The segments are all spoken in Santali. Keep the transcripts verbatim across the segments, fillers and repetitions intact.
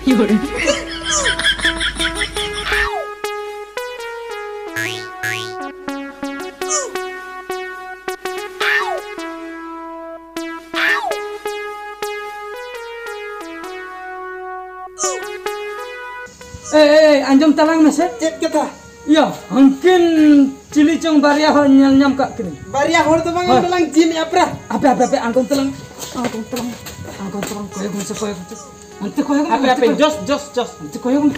ᱮ, ᱮ, ᱮ, ᱟᱸᱡᱚᱢ ᱛᱟᱞᱟᱝ ᱢᱮᱥᱮ᱾ ᱪᱮᱫ ᱠᱟᱛᱷᱟ? ᱤᱭᱟᱹ, ᱦᱟᱱᱠᱤᱱ ᱪᱤᱞᱤ ᱪᱚᱝ ᱵᱟᱨᱭᱟ ᱦᱚᱲ ᱧᱮᱞ ᱧᱟᱢ ᱠᱟᱜ ᱠᱤᱱᱟᱹᱧ᱾ ᱵᱟᱨᱭᱟ ᱦᱚᱲ ᱫᱚ ᱵᱟᱝ, ᱦᱳᱭ᱾ ᱚᱸᱰᱮ ᱞᱟᱝ ᱡᱤᱢ ᱮᱜᱼᱟ ᱯᱨᱟ᱾ ᱟᱯᱮ, ᱟᱯᱮ, ᱟᱯᱮ, ᱟᱬᱜᱚᱱ ᱛᱟᱞᱟᱝ, ᱟᱬᱜᱚᱱ ᱛᱟᱞᱟᱝ, ᱟᱬᱜᱚᱱ ᱛᱟᱞᱟᱝ, ᱠᱚᱭᱚᱜ ᱢᱮᱥᱮ, ᱠᱚᱭᱚᱜ ᱢᱮᱥᱮ᱾ ᱚᱱᱛᱮ ᱠᱚᱭᱚᱜ ᱢᱮ, ᱟᱯᱮ, ᱚᱱᱛᱮ ᱟᱯᱮ, ᱠᱚᱭᱚᱜ ᱢᱮ᱾ ᱡᱚᱥ, ᱡᱚᱥ, ᱡᱚᱥ᱾ ᱚᱱᱛᱮ ᱠᱚᱭᱚᱜ ᱢᱮ᱾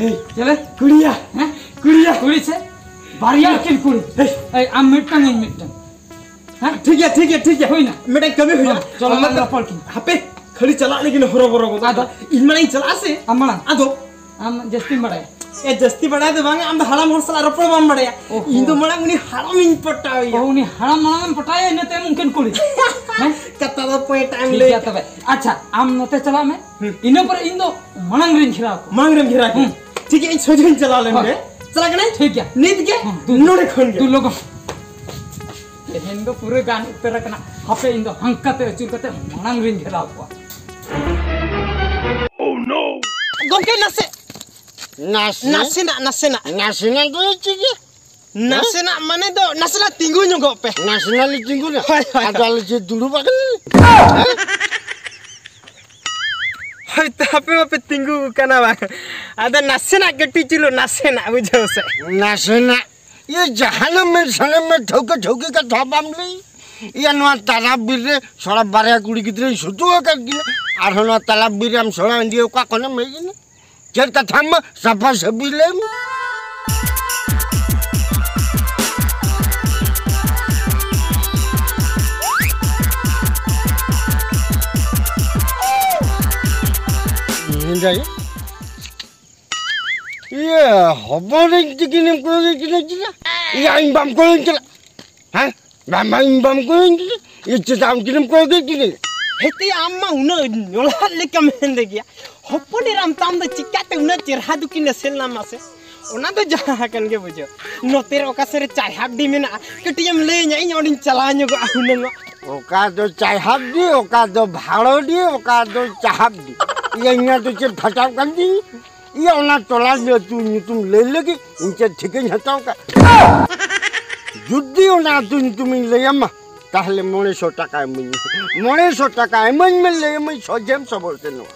ᱮᱭ, ᱪᱮᱞᱮ? ᱠᱩᱲᱤᱭᱟ᱾ ᱦᱮᱸ? ᱠᱩᱲᱤᱭᱟ᱾ ᱠᱩᱲᱤ ᱥᱮ? ᱵᱟᱨᱭᱟ ᱠᱤᱱ ᱠᱩᱲᱤ᱾ ᱦᱮᱭ᱾ ᱮᱭ, ᱟᱢ ᱢᱤᱫᱴᱟᱝ, ᱤᱧ ᱢᱤᱫᱴᱟᱝ᱾ ᱦᱮᱸ? ᱴᱷᱤᱠ ᱜᱮᱭᱟ, ᱴᱷᱤᱠ ᱜᱮᱭᱟ, ᱴᱷᱤᱠ ᱜᱮᱭᱟ, ᱦᱩᱭᱱᱟ᱾ ᱢᱤᱫᱴᱟᱝ ᱠᱟᱹᱢᱤ ᱦᱩᱭᱱᱟ᱾ ᱦᱮᱸ, ᱪᱚᱞᱚ, ᱟᱢ ᱞᱟᱝ ᱢᱟᱛᱚ ᱨᱚᱯᱚᱲ ᱠᱤᱱ᱾ ᱦᱟᱯᱮ, ᱠᱷᱟᱹᱞᱤ ᱪᱟᱞᱟᱜ ᱞᱟᱹᱜᱤᱫ ᱦᱚᱨᱚ ᱵᱚᱨᱚ ᱜᱚᱫ ᱟᱫᱚ? ᱠᱟᱱᱟ᱾ ᱤᱧ ᱢᱟᱲᱟᱝ ᱤᱧ ᱪᱟᱞᱟᱜᱼᱟ ᱥᱮ? ᱟᱢ ᱢᱟᱲᱟᱝ᱾ ᱟᱫᱚ? ᱟᱢ ᱡᱟᱹᱥᱛᱤᱢ ᱵᱟᱲᱟᱭᱟ᱾ ᱮ, ᱡᱟᱹᱥᱛᱤ ᱵᱟᱲᱟᱭ ᱫᱚ ᱵᱟᱝ, ᱟᱢ ᱫᱚ ᱦᱟᱲᱟᱢ ᱦᱚᱲ ᱥᱟᱞᱟᱜ ᱨᱚᱯᱚᱲ ᱵᱟᱢ ᱵᱟᱲᱟᱭᱟ᱾ ᱚᱦᱚ᱾ ᱤᱧ ᱫᱚ ᱢᱟᱲᱟᱝ ᱩᱱᱤ ᱦᱟᱲᱟᱢᱤᱧ ᱯᱚᱴᱟᱣᱮᱭᱟ᱾ ᱚ, ᱩᱱᱤ ᱦᱟᱲᱟᱢ ᱢᱟᱲᱟᱝ ᱮᱢ ᱯᱚᱴᱟᱣᱮᱭᱟ, ᱤᱱᱟᱹ ᱛᱟᱭᱚᱢ ᱩᱱᱠᱤᱱ ᱠᱩᱲᱤ᱾ ᱦᱮᱸ? ᱠᱟᱛᱷᱟ ᱫᱚ point ᱮᱢ ᱴᱷᱤᱠ ᱞᱟᱹᱭ ᱜᱮᱭᱟ ᱠᱟᱜᱼᱟ᱾ ᱛᱚᱵᱮ᱾ ᱟᱪᱪᱷᱟ, ᱟᱢ ᱱᱚᱛᱮ ᱪᱟᱞᱟᱜ ᱢᱮ᱾ ᱦᱩᱸ᱾ ᱤᱱᱟᱹ ᱯᱚᱨᱮ ᱤᱧ ᱫᱚ ᱢᱟᱲᱟᱝ ᱨᱤᱧ ᱜᱷᱮᱨᱟᱣ ᱠᱚᱣᱟ᱾ ᱢᱟᱲᱟᱝ ᱨᱮᱢ ᱜᱷᱮᱨᱟ ᱠᱤᱱᱟ᱾ ᱦᱩᱸ᱾ ᱴᱷᱤᱠ ᱜᱮᱭᱟ, ᱤᱧ ᱥᱚᱡᱷᱮᱧ ᱪᱟᱞᱟᱣ ᱞᱮᱱ ᱦᱳᱭ᱾ ᱜᱮ᱾ ᱪᱟᱞᱟᱜ ᱠᱟᱹᱱᱟᱹᱧ? ᱴᱷᱤᱠ ᱜᱮᱭᱟ᱾ ᱱᱤᱛ ᱜᱮ? ᱦᱩᱸ, ᱫᱩ, ᱱᱚᱰᱮ ᱠᱷᱚᱱ ᱜᱮ᱾ ᱫᱩ ᱞᱚᱜᱚᱱ᱾ ᱛᱮᱦᱮᱧ ᱫᱚ ᱯᱩᱨᱟᱹ ᱜᱟᱱ ᱩᱛᱟᱹᱨ ᱟᱠᱟᱱᱟ᱾ ᱦᱟᱯᱮ, ᱤᱧ ᱫᱚ ᱦᱟᱝᱠᱟᱛᱮ ᱟᱹᱪᱩᱨ ᱠᱟᱛᱮ ᱢᱟᱲᱟᱝ ᱨᱤᱧ ᱜᱷᱮᱨᱟᱣ ᱠᱚᱣᱟ᱾ ᱜᱚᱢᱠᱮ, ᱱᱟᱥᱮ᱾ ᱱᱟᱥᱮ? ᱱᱟᱥᱮᱱᱟᱜ, ᱱᱟᱥᱮᱱᱟᱜ᱾ ᱱᱟᱥᱮᱱᱟᱜ ᱫᱚ ᱪᱮᱫ ᱜᱮ? ᱱᱟᱥᱮᱱᱟᱜ ᱢᱟᱱᱮ ᱫᱚ ᱱᱟᱥᱮᱱᱟᱜ ᱛᱤᱸᱜᱩ ᱧᱚᱜᱚᱜ ᱯᱮ᱾ ᱱᱟᱥᱮᱱᱟᱜ ᱞᱮ ᱛᱤᱸᱜᱩᱱᱟ? ᱦᱳᱭ, ᱦᱳᱭ, ᱟᱫᱚ ᱦᱳᱭ᱾ ᱟᱞᱮ ᱪᱮᱫ ᱫᱩᱲᱩᱵ ᱟᱠᱟᱱᱟ? ᱦᱳᱭ, ᱛᱚ ᱟᱯᱮ ᱢᱟᱯᱮ ᱛᱤᱸᱜᱩ ᱟᱠᱟᱱᱟ ᱵᱟᱝ? ᱟᱫᱚ ᱱᱟᱥᱮᱱᱟᱜ ᱠᱟᱹᱴᱤᱡ ᱪᱩᱞᱩ ᱱᱟᱥᱮᱱᱟᱜ, ᱵᱩᱡᱷᱟᱹᱣ ᱥᱮ? ᱱᱟᱥᱮᱱᱟᱜ? ᱤᱭᱟᱹ, ᱡᱟᱦᱟᱱᱟᱜ ᱢᱮᱱ ᱥᱟᱱᱟᱢ ᱢᱮ, ᱴᱷᱟᱹᱣᱠᱟᱹ ᱴᱷᱟᱹᱣᱠᱟᱹ ᱠᱟᱛᱷᱟ ᱵᱟᱢ ᱞᱟᱹᱭ᱾ ᱤᱭᱟᱹ, ᱱᱚᱣᱟ ᱛᱟᱞᱟ ᱵᱤᱨ ᱨᱮ ᱥᱚᱲᱟ ᱵᱟᱨᱭᱟ ᱠᱩᱲᱤ ᱜᱤᱫᱽᱨᱟᱹᱧ ᱥᱩᱛᱩᱜ ᱟᱠᱟᱫ ᱠᱤᱱᱟ᱾ ᱟᱨᱦᱚᱸ ᱱᱚᱣᱟ ᱛᱟᱞᱟ ᱵᱤᱨ ᱨᱮ ᱟᱢ ᱥᱚᱲᱟ ᱤᱫᱤ ᱚᱠᱟ ᱠᱷᱚᱱᱮᱢ ᱦᱮᱡ ᱮᱱᱟ? ᱪᱮᱫ ᱠᱟᱛᱷᱟ ᱢᱟ ᱥᱟᱯᱷᱟ ᱥᱟᱹᱯᱷᱤ ᱞᱟᱹᱭ ᱢᱮ᱾ ᱤᱧ ᱫᱟᱭᱟ᱾ ᱤᱭᱟᱹ, ᱦᱚᱯᱚᱱ ᱤᱧ ᱛᱤᱠᱤᱱᱮᱢ ᱠᱚᱭᱚᱜᱮ ᱠᱤᱱᱟ ᱪᱮᱫᱟᱜ? ᱤᱭᱟᱹ, ᱤᱧ ᱵᱟᱢ ᱠᱚᱭᱚᱜ ᱪᱟᱞᱟᱜ? ᱦᱮᱸ? ᱵᱟᱝ, ᱵᱟᱝ, ᱤᱧ ᱵᱟᱢ ᱠᱚᱭᱚᱜ ᱠᱤᱫᱤᱧ, ᱤᱧ ᱪᱮᱫᱟᱜ ᱟᱢ ᱠᱤᱱᱮᱢ ᱠᱚᱭᱚᱜ ᱠᱤᱫᱤᱧ? ᱦᱮᱛᱮ ᱟᱢ ᱢᱟ ᱩᱱᱟᱹᱜ ᱧᱚᱞᱦᱟᱫ ᱞᱮᱠᱟᱢ ᱢᱮᱱ ᱜᱮᱭᱟ᱾ ᱦᱚᱯᱚᱱ ᱮᱨᱟᱢ ᱛᱟᱢ ᱫᱚ ᱪᱤᱠᱟᱛᱮ ᱩᱱᱟᱹᱜ ᱪᱮᱨᱦᱟ ᱫᱚᱠᱤᱱ ᱮᱥᱮᱞ ᱞᱮᱱᱟ ᱢᱟᱥᱮ? ᱚᱱᱟ ᱫᱚ ᱡᱟᱦᱟᱸ ᱠᱟᱱ ᱜᱮ ᱵᱩᱡᱷᱟᱹᱣ᱾ ᱱᱚᱛᱮ ᱨᱮ ᱚᱠᱟ ᱥᱮᱫ ᱨᱮ ᱪᱟᱭᱦᱟᱵ ᱰᱤ ᱢᱮᱱᱟᱜᱼᱟ, ᱠᱟᱹᱴᱤᱡ ᱮᱢ ᱞᱟᱹᱭᱟᱹᱧᱟ, ᱤᱧ ᱚᱸᱰᱮᱧ ᱪᱟᱞᱟᱣ ᱧᱚᱜᱚᱜᱼᱟ ᱦᱩᱱᱟᱹᱝ᱾ ᱚᱠᱟ ᱫᱚ ᱪᱟᱭᱦᱟᱵ ᱰᱤ, ᱚᱠᱟ ᱫᱚ ᱵᱷᱟᱲᱚ ᱰᱤ, ᱚᱠᱟ ᱫᱚ ᱪᱟᱦᱟᱵ ᱰᱤ᱾ ᱤᱭᱟᱹ, ᱤᱧᱟᱹᱜ ᱫᱚ ᱪᱮᱫ ᱯᱷᱟᱴᱟᱣ ᱠᱟᱱ ᱛᱤᱧ? ᱤᱭᱟᱹ, ᱚᱱᱟ ᱴᱚᱞᱟ ᱨᱮ ᱟᱹᱛᱩ ᱧᱩᱛᱩᱢ ᱞᱟᱹᱭ ᱞᱟᱹᱜᱤᱫ ᱤᱧ ᱪᱮᱫ ᱴᱷᱤᱠᱟᱹᱧ ᱦᱟᱛᱟᱣ ᱠᱟᱜ? ᱡᱩᱫᱤ ᱚᱱᱟ ᱟᱹᱛᱩ ᱧᱩᱛᱩᱢᱤᱧ ᱞᱟᱹᱭᱟᱢᱟ, ᱛᱟᱦᱞᱮ ᱢᱚᱬᱮ ᱥᱚ ᱴᱟᱠᱟ ᱤᱢᱟᱹᱧ ᱢᱮ᱾ ᱢᱚᱬᱮ ᱥᱚ ᱴᱟᱠᱟ ᱤᱢᱟᱹᱧ ᱢᱮ, ᱞᱟᱹᱭ ᱟᱹᱢᱟᱹᱧ ᱥᱚᱡᱷᱮᱢ ᱥᱚᱵᱚᱨ ᱥᱮ ᱱᱚᱣᱟ᱾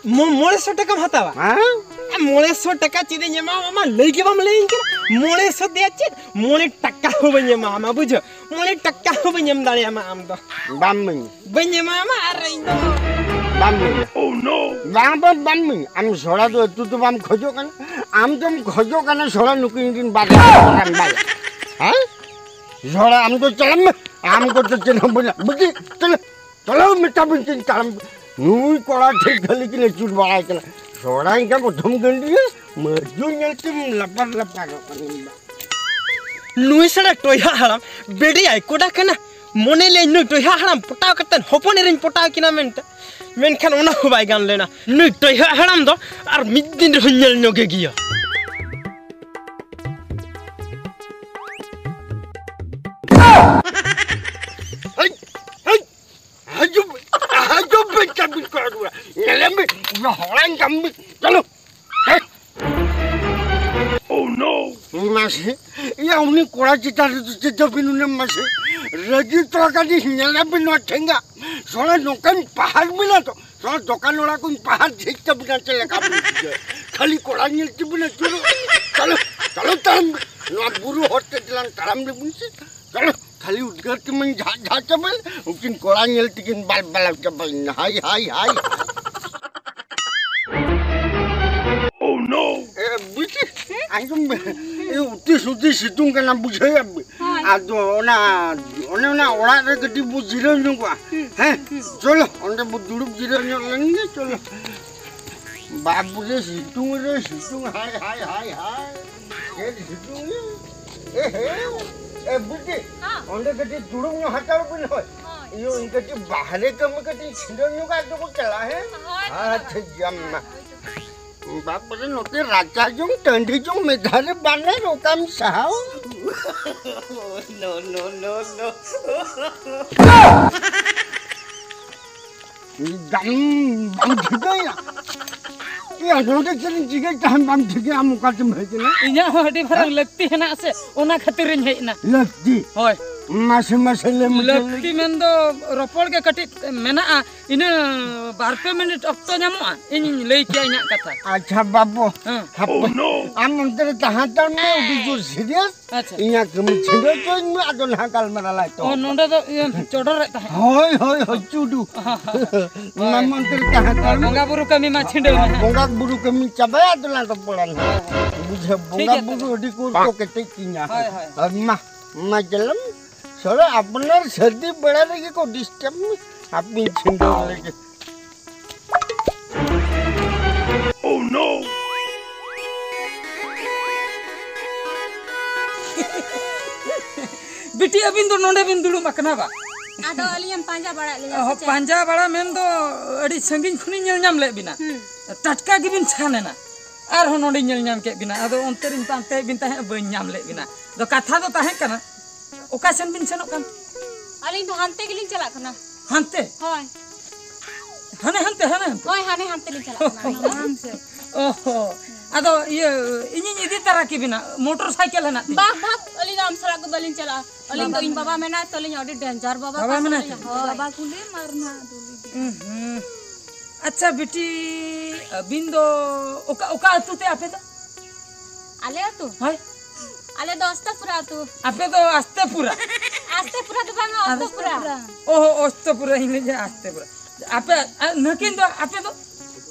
ᱢᱚ-, ᱢᱚᱬᱮ ᱥᱚ ᱴᱟᱠᱟᱢ ᱦᱟᱛᱟᱣᱟ? ᱦᱮᱸ? ᱟᱨ ᱢᱚᱬᱮ ᱥᱚ ᱴᱟᱠᱟ ᱪᱮᱫ ᱤᱧ ᱮᱢᱟᱢᱟ? ᱟᱢᱟᱜ ᱞᱟᱹᱭ ᱜᱮ ᱵᱟᱢ ᱞᱟᱹᱭᱟᱹᱧ ᱠᱟᱱᱟ᱾ ᱢᱚᱬᱮ ᱥᱚ ᱫᱮᱭᱟ ᱪᱮᱫ? ᱢᱚᱬᱮ ᱴᱟᱠᱟ ᱦᱚᱸ ᱵᱟᱹᱧ ᱮᱢᱟᱢᱟ, ᱵᱩᱡᱷᱟᱹᱣ? ᱢᱚᱬᱮ ᱴᱟᱠᱟ ᱦᱚᱸ ᱵᱟᱹᱧ ᱮᱢ ᱫᱟᱲᱮᱭᱟᱢᱟ ᱟᱢ ᱫᱚ᱾ ᱵᱟᱢ ᱤᱢᱟᱹᱧᱟ᱾ ᱵᱟᱹᱧ ᱮᱢᱟᱢᱟ ᱟᱨ ᱤᱧ ᱫᱚ᱾ ᱵᱟᱢ ᱤᱢᱟᱹᱧᱟ᱾ ᱵᱟᱝ, ᱵᱟᱝ, ᱵᱟᱢ ᱤᱢᱟᱹᱧᱟ᱾ ᱟᱢ ᱥᱚᱲᱟ ᱫᱚ ᱟᱹᱛᱩ ᱫᱚ ᱵᱟᱢ ᱠᱷᱚᱡᱚᱜ ᱠᱟᱱᱟ᱾ ᱟᱢ ᱫᱚᱢ ᱠᱷᱚᱡᱚᱜ ᱠᱟᱱᱟ ᱥᱚᱲᱟ ᱱᱩᱠᱤᱱ ᱨᱤᱱ ᱵᱟᱨ ᱦᱚᱲ ᱵᱟᱭᱟ᱾ ᱦᱮᱸ? ᱥᱚᱲᱟ ᱟᱢ ᱫᱚ ᱪᱟᱞᱟᱜ ᱢᱮ᱾ ᱟᱢ ᱠᱚ ᱫᱚ ᱪᱮᱫ ᱦᱚᱸ ᱵᱟᱹᱧ ᱵᱩᱡᱷᱟᱹᱣ᱾ ᱪᱟᱞᱟᱜ ᱪᱟᱞᱟᱣ ᱢᱮᱛᱟ ᱵᱤᱱ ᱪᱮᱫ ᱛᱟᱲᱟᱢ᱾ ᱱᱩᱭ ᱠᱚᱲᱟ ᱴᱷᱮᱱ ᱠᱷᱟᱹᱞᱤ ᱠᱤᱱ ᱟᱹᱪᱩᱨ ᱵᱟᱲᱟᱭ ᱠᱟᱱᱟ᱾ ᱥᱚᱲᱟᱧ ᱠᱟᱱ ᱯᱨᱚᱛᱷᱚᱢ ᱜᱟᱹᱰᱤᱭᱟᱹ ᱢᱟᱹᱡᱩ ᱧᱮᱞ ᱛᱮᱢ ᱞᱟᱯᱟᱨ ᱞᱟᱯᱟᱨᱚᱜ ᱠᱟᱱᱟ᱾ ᱱᱩᱭ ᱥᱟᱲᱟ ᱴᱚᱭᱦᱟ ᱦᱟᱲᱟᱢ ᱵᱮᱰᱮᱭᱟᱭ ᱠᱚᱰᱟ ᱠᱟᱱᱟ᱾ ᱢᱚᱱᱮ ᱞᱮ ᱱᱩᱭ ᱴᱚᱭᱦᱟ ᱦᱟᱲᱟᱢ ᱯᱚᱴᱟᱣ ᱠᱟᱛᱮ ᱦᱚᱯᱚᱱ ᱮᱨᱟᱧ ᱯᱚᱴᱟᱣ ᱠᱤᱱᱟ ᱢᱮᱱᱛᱮ, ᱢᱮᱱᱠᱷᱟᱱ ᱚᱱᱟ ᱦᱚᱸ ᱵᱟᱭ ᱜᱟᱱ ᱞᱮᱱᱟ᱾ ᱱᱩᱭ ᱴᱚᱭᱦᱟ ᱦᱟᱲᱟᱢ ᱫᱚ ᱟᱨ ᱢᱤᱫ ᱫᱤᱱ ᱨᱮᱦᱚᱸ ᱧᱮᱞ ᱧᱚᱜᱮ ᱜᱮᱭᱟ᱾ ᱦᱮᱡ, ᱦᱮᱡ, ᱦᱤᱡᱩᱜ ᱢᱮ, ᱦᱤᱡᱩᱜ ᱢᱮ, ᱪᱟᱵᱤᱱ ᱠᱚ ᱟᱹᱜᱩᱭᱟ᱾ ᱧᱮᱞᱮᱢ ᱢᱮ, ᱤᱧ ᱦᱚᱲᱟᱧ ᱠᱟᱹᱢᱤ, ᱪᱚᱞᱚ᱾ ᱦᱮᱡ᱾ Oh no! ᱢᱟᱥᱮ, ᱤᱭᱟᱹ ᱩᱱᱤ ᱠᱚᱲᱟ ᱪᱮᱛᱟᱱ ᱨᱮ ᱪᱮᱫ ᱪᱟᱵᱤᱱ ᱩᱱᱤ ᱢᱟᱥᱮ? ᱨᱟᱹᱜᱤ ᱛᱚ ᱠᱟᱹᱴᱤᱡ ᱧᱮᱞᱮᱢ ᱢᱮ ᱱᱚᱣᱟ ᱴᱷᱮᱸᱜᱟ᱾ ᱥᱚᱲᱟ ᱱᱚᱝᱠᱟᱧ ᱯᱟᱦᱟᱨ ᱵᱤᱱᱟ ᱛᱚ, ᱥᱚᱲᱟ ᱫᱚᱠᱟᱱ ᱚᱲᱟᱜ ᱠᱚᱧ ᱯᱟᱦᱟᱨ ᱡᱷᱤᱡ ᱛᱟᱵᱤᱱᱟ ᱪᱮᱫ ᱞᱮᱠᱟ ᱵᱤᱱ ᱵᱩᱡᱷᱟᱹᱣᱟ? ᱠᱷᱟᱹᱞᱤ ᱠᱚᱲᱟ ᱧᱮᱞ ᱛᱮᱵᱤᱱ ᱟᱹᱪᱩᱨᱚᱜ᱾ ᱪᱚᱞᱚ, ᱪᱚᱞᱚ ᱛᱟᱲᱟᱢ, ᱱᱚᱣᱟ ᱵᱩᱨᱩ ᱦᱚᱨ ᱛᱮ ᱫᱮᱞᱟᱝ ᱛᱟᱲᱟᱢ ᱞᱮᱵᱤᱱ ᱥᱮ᱾ ᱪᱚᱞᱚ᱾ ᱠᱷᱟᱹᱞᱤ ᱩᱫᱽᱜᱟᱹᱨ ᱛᱮᱢᱟᱧ ᱡᱷᱟᱜ ᱡᱷᱟᱜ ᱪᱟᱵᱟᱭᱮᱱ, ᱩᱱᱠᱤᱱ ᱠᱚᱲᱟ ᱧᱮᱞ ᱛᱮᱠᱤᱱ ᱵᱟᱞ ᱵᱟᱞᱟᱣ ᱪᱟᱵᱟᱭᱮᱱᱟ᱾ ᱦᱟᱭ, ᱦᱟᱭ, ᱦᱟᱭ᱾ Oh no! ᱮ, ᱵᱤᱴᱤ, ᱦᱮᱸ? ᱟᱸᱡᱚᱢ ᱢᱮ᱾ ᱮ, ᱩᱛᱤ ᱥᱩᱛᱤ ᱥᱤᱛᱩᱝ ᱠᱟᱱᱟ, ᱵᱩᱡᱷᱟᱹᱣᱮᱫ ᱵᱤᱱ᱾ ᱦᱳᱭ᱾ ᱟᱫᱚ ᱚᱱᱟ, ᱚᱱᱮ ᱚᱱᱟ ᱚᱲᱟᱜ ᱨᱮ ᱠᱟᱹᱴᱤᱡ ᱵᱚ ᱡᱤᱨᱟᱹᱣ ᱧᱚᱜᱚᱜᱼᱟ᱾ ᱦᱩᱸ, ᱦᱮᱸ? ᱦᱩᱸ, ᱦᱩᱸ᱾ ᱪᱚᱞᱚ, ᱚᱸᱰᱮ ᱵᱚ ᱫᱩᱲᱩᱵ ᱡᱤᱨᱟᱹᱣ ᱧᱚᱜ ᱞᱮᱱ ᱜᱮ, ᱪᱚᱞᱚ᱾ ᱵᱟᱯ ᱨᱮ, ᱥᱤᱛᱩᱝ ᱨᱮ ᱥᱤᱛᱩᱝ, ᱦᱟᱭ, ᱦᱟᱭ, ᱦᱟᱭ, ᱦᱟᱭ᱾ ᱪᱮᱫ ᱥᱤᱛᱩᱝ ᱨᱮ? ᱮ ᱦᱮ, ᱮ ᱵᱤᱴᱤ, ᱦᱮᱸ᱾ ᱚᱸᱰᱮ ᱠᱟᱹᱴᱤᱡ ᱫᱩᱲᱩᱵ ᱧᱚᱜ ᱦᱟᱛᱟᱲ ᱵᱤᱱ ᱦᱳᱭ᱾ ᱦᱳᱭ᱾ ᱤᱭᱟᱹ, ᱤᱧ ᱠᱟᱹᱴᱤᱡ ᱵᱟᱦᱨᱮ ᱠᱟᱹᱢᱤ ᱠᱟᱹᱴᱤᱡ ᱪᱷᱤᱰᱟᱹᱣ ᱧᱚᱜ ᱟᱫᱚ ᱵᱚ ᱪᱟᱞᱟᱜᱼᱟ, ᱦᱮᱸ? ᱦᱳᱭ, ᱦᱳᱭ, ᱟᱪᱪᱷᱟ, ᱦᱳᱭ᱾ ᱡᱟᱢ ᱢᱟ᱾ ᱦᱳᱭ, ᱦᱳᱭ᱾ ᱵᱟᱯ ᱨᱮ, ᱱᱚᱛᱮ ᱨᱟᱪᱟ ᱡᱚᱝ, ᱴᱟᱺᱰᱤ ᱡᱚᱝ ᱢᱤᱫ ᱫᱷᱟᱣ ᱨᱮ ᱵᱟᱱᱟᱨ ᱚᱠᱟᱢ ᱥᱟᱦᱟᱣ? No, no, no, no. ᱵᱟᱢ ᱵᱟᱢ ᱴᱷᱤᱠᱟᱹᱭᱟ? ᱤᱭᱟᱹ, ᱱᱚᱰᱮ ᱪᱮᱫ ᱤᱧ ᱪᱤᱠᱟᱹᱭ ᱛᱟᱦᱮᱸᱫ ᱵᱟᱢ ᱴᱷᱤᱠᱟᱹᱭᱟ? ᱟᱢ ᱚᱠᱟ ᱛᱮᱢ ᱦᱮᱡ ᱮᱱᱟ? ᱤᱧᱟᱹᱜ ᱦᱚᱸ ᱟᱹᱰᱤ ᱢᱟᱨᱟᱝ ᱞᱟᱹᱠᱛᱤ ᱦᱮᱱᱟᱜ ᱥᱮ, ᱚᱱᱟ ᱠᱷᱟᱹᱛᱤᱨᱤᱧ ᱦᱮᱡ ᱮᱱᱟ᱾ ᱞᱟᱹᱠᱛᱤ? ᱦᱳᱭ᱾ ᱢᱟᱥᱮ ᱢᱟᱥᱮ ᱞᱟᱹᱭ ᱢᱩᱪᱟᱹᱫ ᱞᱟᱹᱠᱛᱤ ᱞᱟᱹᱜᱤᱫ᱾ ᱢᱮᱱᱫᱚ ᱨᱚᱯᱚᱲ ᱜᱮ ᱠᱟᱹᱴᱤᱡ ᱢᱮᱱᱟᱜᱼᱟ, ᱤᱱᱟᱹ ᱵᱟᱨ ᱯᱮ ᱢᱤᱱᱤᱴ ᱚᱠᱛᱚ ᱧᱟᱢᱚᱜᱼᱟ, ᱤᱧᱤᱧ ᱞᱟᱹᱭ ᱠᱮᱭᱟ ᱤᱧᱟᱹᱜ ᱠᱟᱛᱷᱟ᱾ ᱟᱪᱪᱷᱟ ᱵᱟᱹᱵᱩ, ᱦᱮᱸ᱾ ᱦᱟᱯᱮ, ᱟᱢ ᱚᱱᱛᱮ ᱨᱮ ᱛᱟᱦᱮᱸ ᱦᱟᱛᱟᱲ ᱢᱮ, ᱟᱹᱰᱤ ᱡᱳᱨ ᱥᱤᱨᱤᱭᱟᱥ᱾ ᱟᱪᱪᱷᱟ᱾ ᱤᱧᱟᱹᱜ ᱠᱟᱹᱢᱤ ᱪᱷᱤᱰᱟᱹᱣ ᱦᱚᱪᱚᱧ ᱢᱮ, ᱟᱫᱚ ᱱᱟᱦᱟᱜ ᱜᱟᱞᱢᱟᱨᱟᱣ ᱞᱟᱭ ᱛᱚ᱾ ᱚ, ᱱᱚᱰᱮ ᱫᱚ ᱤᱭᱟᱹ ᱪᱚᱰᱚᱨᱮᱫ ᱛᱟᱦᱮᱸᱫ᱾ ᱦᱳᱭ, ᱦᱳᱭ, ᱦᱳᱭ, ᱪᱩᱰᱩ᱾ ᱢᱟ ᱦᱳᱭ᱾ ᱢᱚᱱᱛᱨᱤ ᱛᱟᱦᱮᱸ ᱦᱳᱭ, ᱠᱟᱱ᱾ ᱵᱚᱸᱜᱟ ᱵᱩᱨᱩ ᱠᱟᱹᱢᱤ ᱢᱟ ᱪᱷᱤᱰᱟᱹᱣ ᱢᱮ ᱦᱟᱸᱜ᱾ ᱵᱚᱸᱜᱟ ᱵᱩᱨᱩ ᱠᱟᱹᱢᱤ ᱪᱟᱵᱟᱭᱟ, ᱟᱫᱚ ᱞᱟᱝ ᱨᱚᱯᱚᱲᱟ ᱱᱟᱦᱟᱜ᱾ ᱵᱩᱡᱷᱟᱹᱣ, ᱴᱷᱤᱠ ᱵᱚᱸᱜᱟ ᱜᱮᱭᱟ ᱵᱩᱨᱩ ᱛᱚᱵᱮ᱾ ᱟᱹᱰᱤ ᱠᱚ ᱠᱚ ᱠᱮᱴᱮᱡ ᱛᱤᱧᱟ᱾ ᱦᱳᱭ, ᱦᱳᱭ᱾ ᱟᱨ ᱢᱟ, ᱢᱟ ᱪᱟᱞᱟᱜ ᱢᱮ᱾ ᱥᱟᱞᱟ ᱟᱯᱱᱟᱨ ᱥᱟᱹᱨᱫᱤ ᱵᱮᱲᱟ ᱨᱮᱜᱮ ᱠᱚ disturb ᱢᱮ᱾ ᱟᱯᱮ ᱪᱷᱤᱰᱟᱹᱣ ᱞᱟᱹᱜᱤᱫ᱾ Oh no! ᱵᱤᱴᱤ, ᱟᱹᱵᱤᱱ ᱫᱚ ᱱᱚᱰᱮ ᱵᱤᱱ ᱫᱩᱲᱩᱵ ᱟᱠᱟᱱᱟ ᱵᱟ? ᱟᱫᱚ ᱟᱹᱞᱤᱧ ᱮᱢ ᱯᱟᱸᱡᱟ ᱵᱟᱲᱟᱭᱮᱫ ᱞᱤᱧᱟ ᱚᱦᱚ, ᱥᱮ ᱪᱮᱫ? ᱯᱟᱸᱡᱟ ᱵᱟᱲᱟ ᱢᱮᱱ ᱫᱚ ᱟᱹᱰᱤ ᱥᱟᱺᱜᱤᱧ ᱠᱷᱚᱱᱤᱧ ᱧᱮᱞ ᱧᱟᱢ ᱞᱮᱫ ᱵᱤᱱᱟ᱾ ᱦᱩᱸ᱾ ᱴᱟᱴᱠᱟ ᱜᱮᱵᱤᱱ ᱪᱷᱟᱱ ᱮᱱᱟ᱾ ᱟᱨᱦᱚᱸ ᱱᱚᱰᱮᱧ ᱧᱮᱞ ᱧᱟᱢ ᱠᱮᱫ ᱵᱤᱱᱟ᱾ ᱟᱫᱚ ᱚᱱᱛᱮ ᱨᱤᱧ ᱯᱟᱱᱛᱮᱭᱮᱫ ᱵᱤᱱ ᱛᱟᱦᱮᱸᱫ, ᱵᱟᱹᱧ ᱧᱟᱢ ᱞᱮᱫ ᱵᱤᱱᱟ᱾ ᱟᱫᱚ ᱠᱟᱛᱷᱟ ᱫᱚ ᱛᱟᱦᱮᱸ ᱠᱟᱱᱟ, ᱚᱠᱟ ᱥᱮᱱ ᱵᱤᱱ ᱥᱮᱱᱚᱜ ᱠᱟᱱ? ᱟᱹᱞᱤᱧ ᱫᱚ ᱦᱟᱱᱛᱮ ᱜᱮᱞᱤᱧ ᱪᱟᱞᱟᱜ ᱠᱟᱱᱟ᱾ ᱦᱟᱱᱛᱮ? ᱦᱳᱭ᱾ ᱦᱟᱱᱮ ᱦᱟᱱᱛᱮ, ᱦᱟᱱᱮ ᱦᱟᱱᱛᱮ? ᱦᱳᱭ, ᱦᱟᱱᱮ ᱦᱟᱱᱛᱮ ᱞᱤᱧ ᱪᱟᱞᱟᱜ ᱠᱟᱱᱟ ᱟᱹᱞᱤᱧ ᱫᱚ᱾ ᱢᱟᱲᱟᱝ ᱥᱮᱫ᱾ ᱚ ᱦᱚᱸ᱾ ᱟᱫᱚ ᱤᱭᱟᱹ, ᱤᱧᱤᱧ ᱤᱫᱤ ᱛᱟᱨᱟ ᱠᱮᱵᱤᱱᱟ, ᱢᱚᱴᱚᱨ ᱥᱟᱭᱠᱮᱞ ᱦᱮᱱᱟᱜ ᱛᱤᱧᱟ᱾ ᱵᱟᱝ, ᱵᱟᱝ, ᱟᱹᱞᱤᱧ ᱫᱚ ᱟᱢ ᱥᱟᱞᱟᱜ ᱫᱚ ᱵᱟᱹᱞᱤᱧ ᱪᱟᱞᱟᱜᱼᱟ᱾ ᱟᱹᱞᱤᱧ ᱫᱚ ᱵᱟᱵᱟ ᱤᱧ ᱵᱟᱵᱟ ᱢᱮᱱᱟᱭᱟ ᱛᱚ, ᱟᱹᱞᱤᱧ ᱟᱹᱰᱤ danger ᱵᱟᱵᱟ ᱵᱟᱵᱟ ᱠᱟᱱ ᱢᱮᱱᱟᱭ ᱛᱟᱹᱞᱤᱧᱟ᱾ ᱛᱚ? ᱦᱳᱭ᱾ ᱵᱟᱵᱟ ᱠᱩᱞᱤᱭᱮᱢ ᱟᱨ ᱱᱟᱦᱟᱜ ᱫᱩᱞᱤ ᱫᱤ᱾ ᱩᱸ ᱦᱩᱸ᱾ ᱟᱪᱪᱷᱟ ᱵᱤᱴᱤ, ᱟᱹᱵᱤᱱ ᱫᱚ ᱚᱠᱟ, ᱚᱠᱟ ᱟᱹᱛᱩ ᱛᱮ ᱟᱯᱮ ᱫᱚ? ᱟᱞᱮ ᱟᱹᱛᱩ? ᱦᱳᱭ᱾ ᱟᱞᱮ ᱫᱚ ᱟᱥᱛᱟᱯᱩᱨᱟ ᱟᱹᱛᱩ᱾ ᱟᱯᱮ ᱫᱚ ᱟᱥᱛᱮᱯᱩᱨᱟ? ᱟᱥᱛᱮᱯᱩᱨᱟ ᱫᱚ ᱵᱟᱝᱟ, ᱟᱫᱚ ᱚᱥᱛᱚᱯᱩᱨᱟ᱾ ᱚᱦᱚ, ᱚᱥᱛᱚᱯᱩᱨᱟ, ᱤᱧ ᱞᱟᱹᱭᱟ ᱟᱥᱛᱮᱯᱩᱨᱟ᱾ ᱟᱯᱮ, ᱟ, ᱱᱩᱠᱤᱱ ᱫᱚ, ᱟᱯᱮ ᱫᱚ?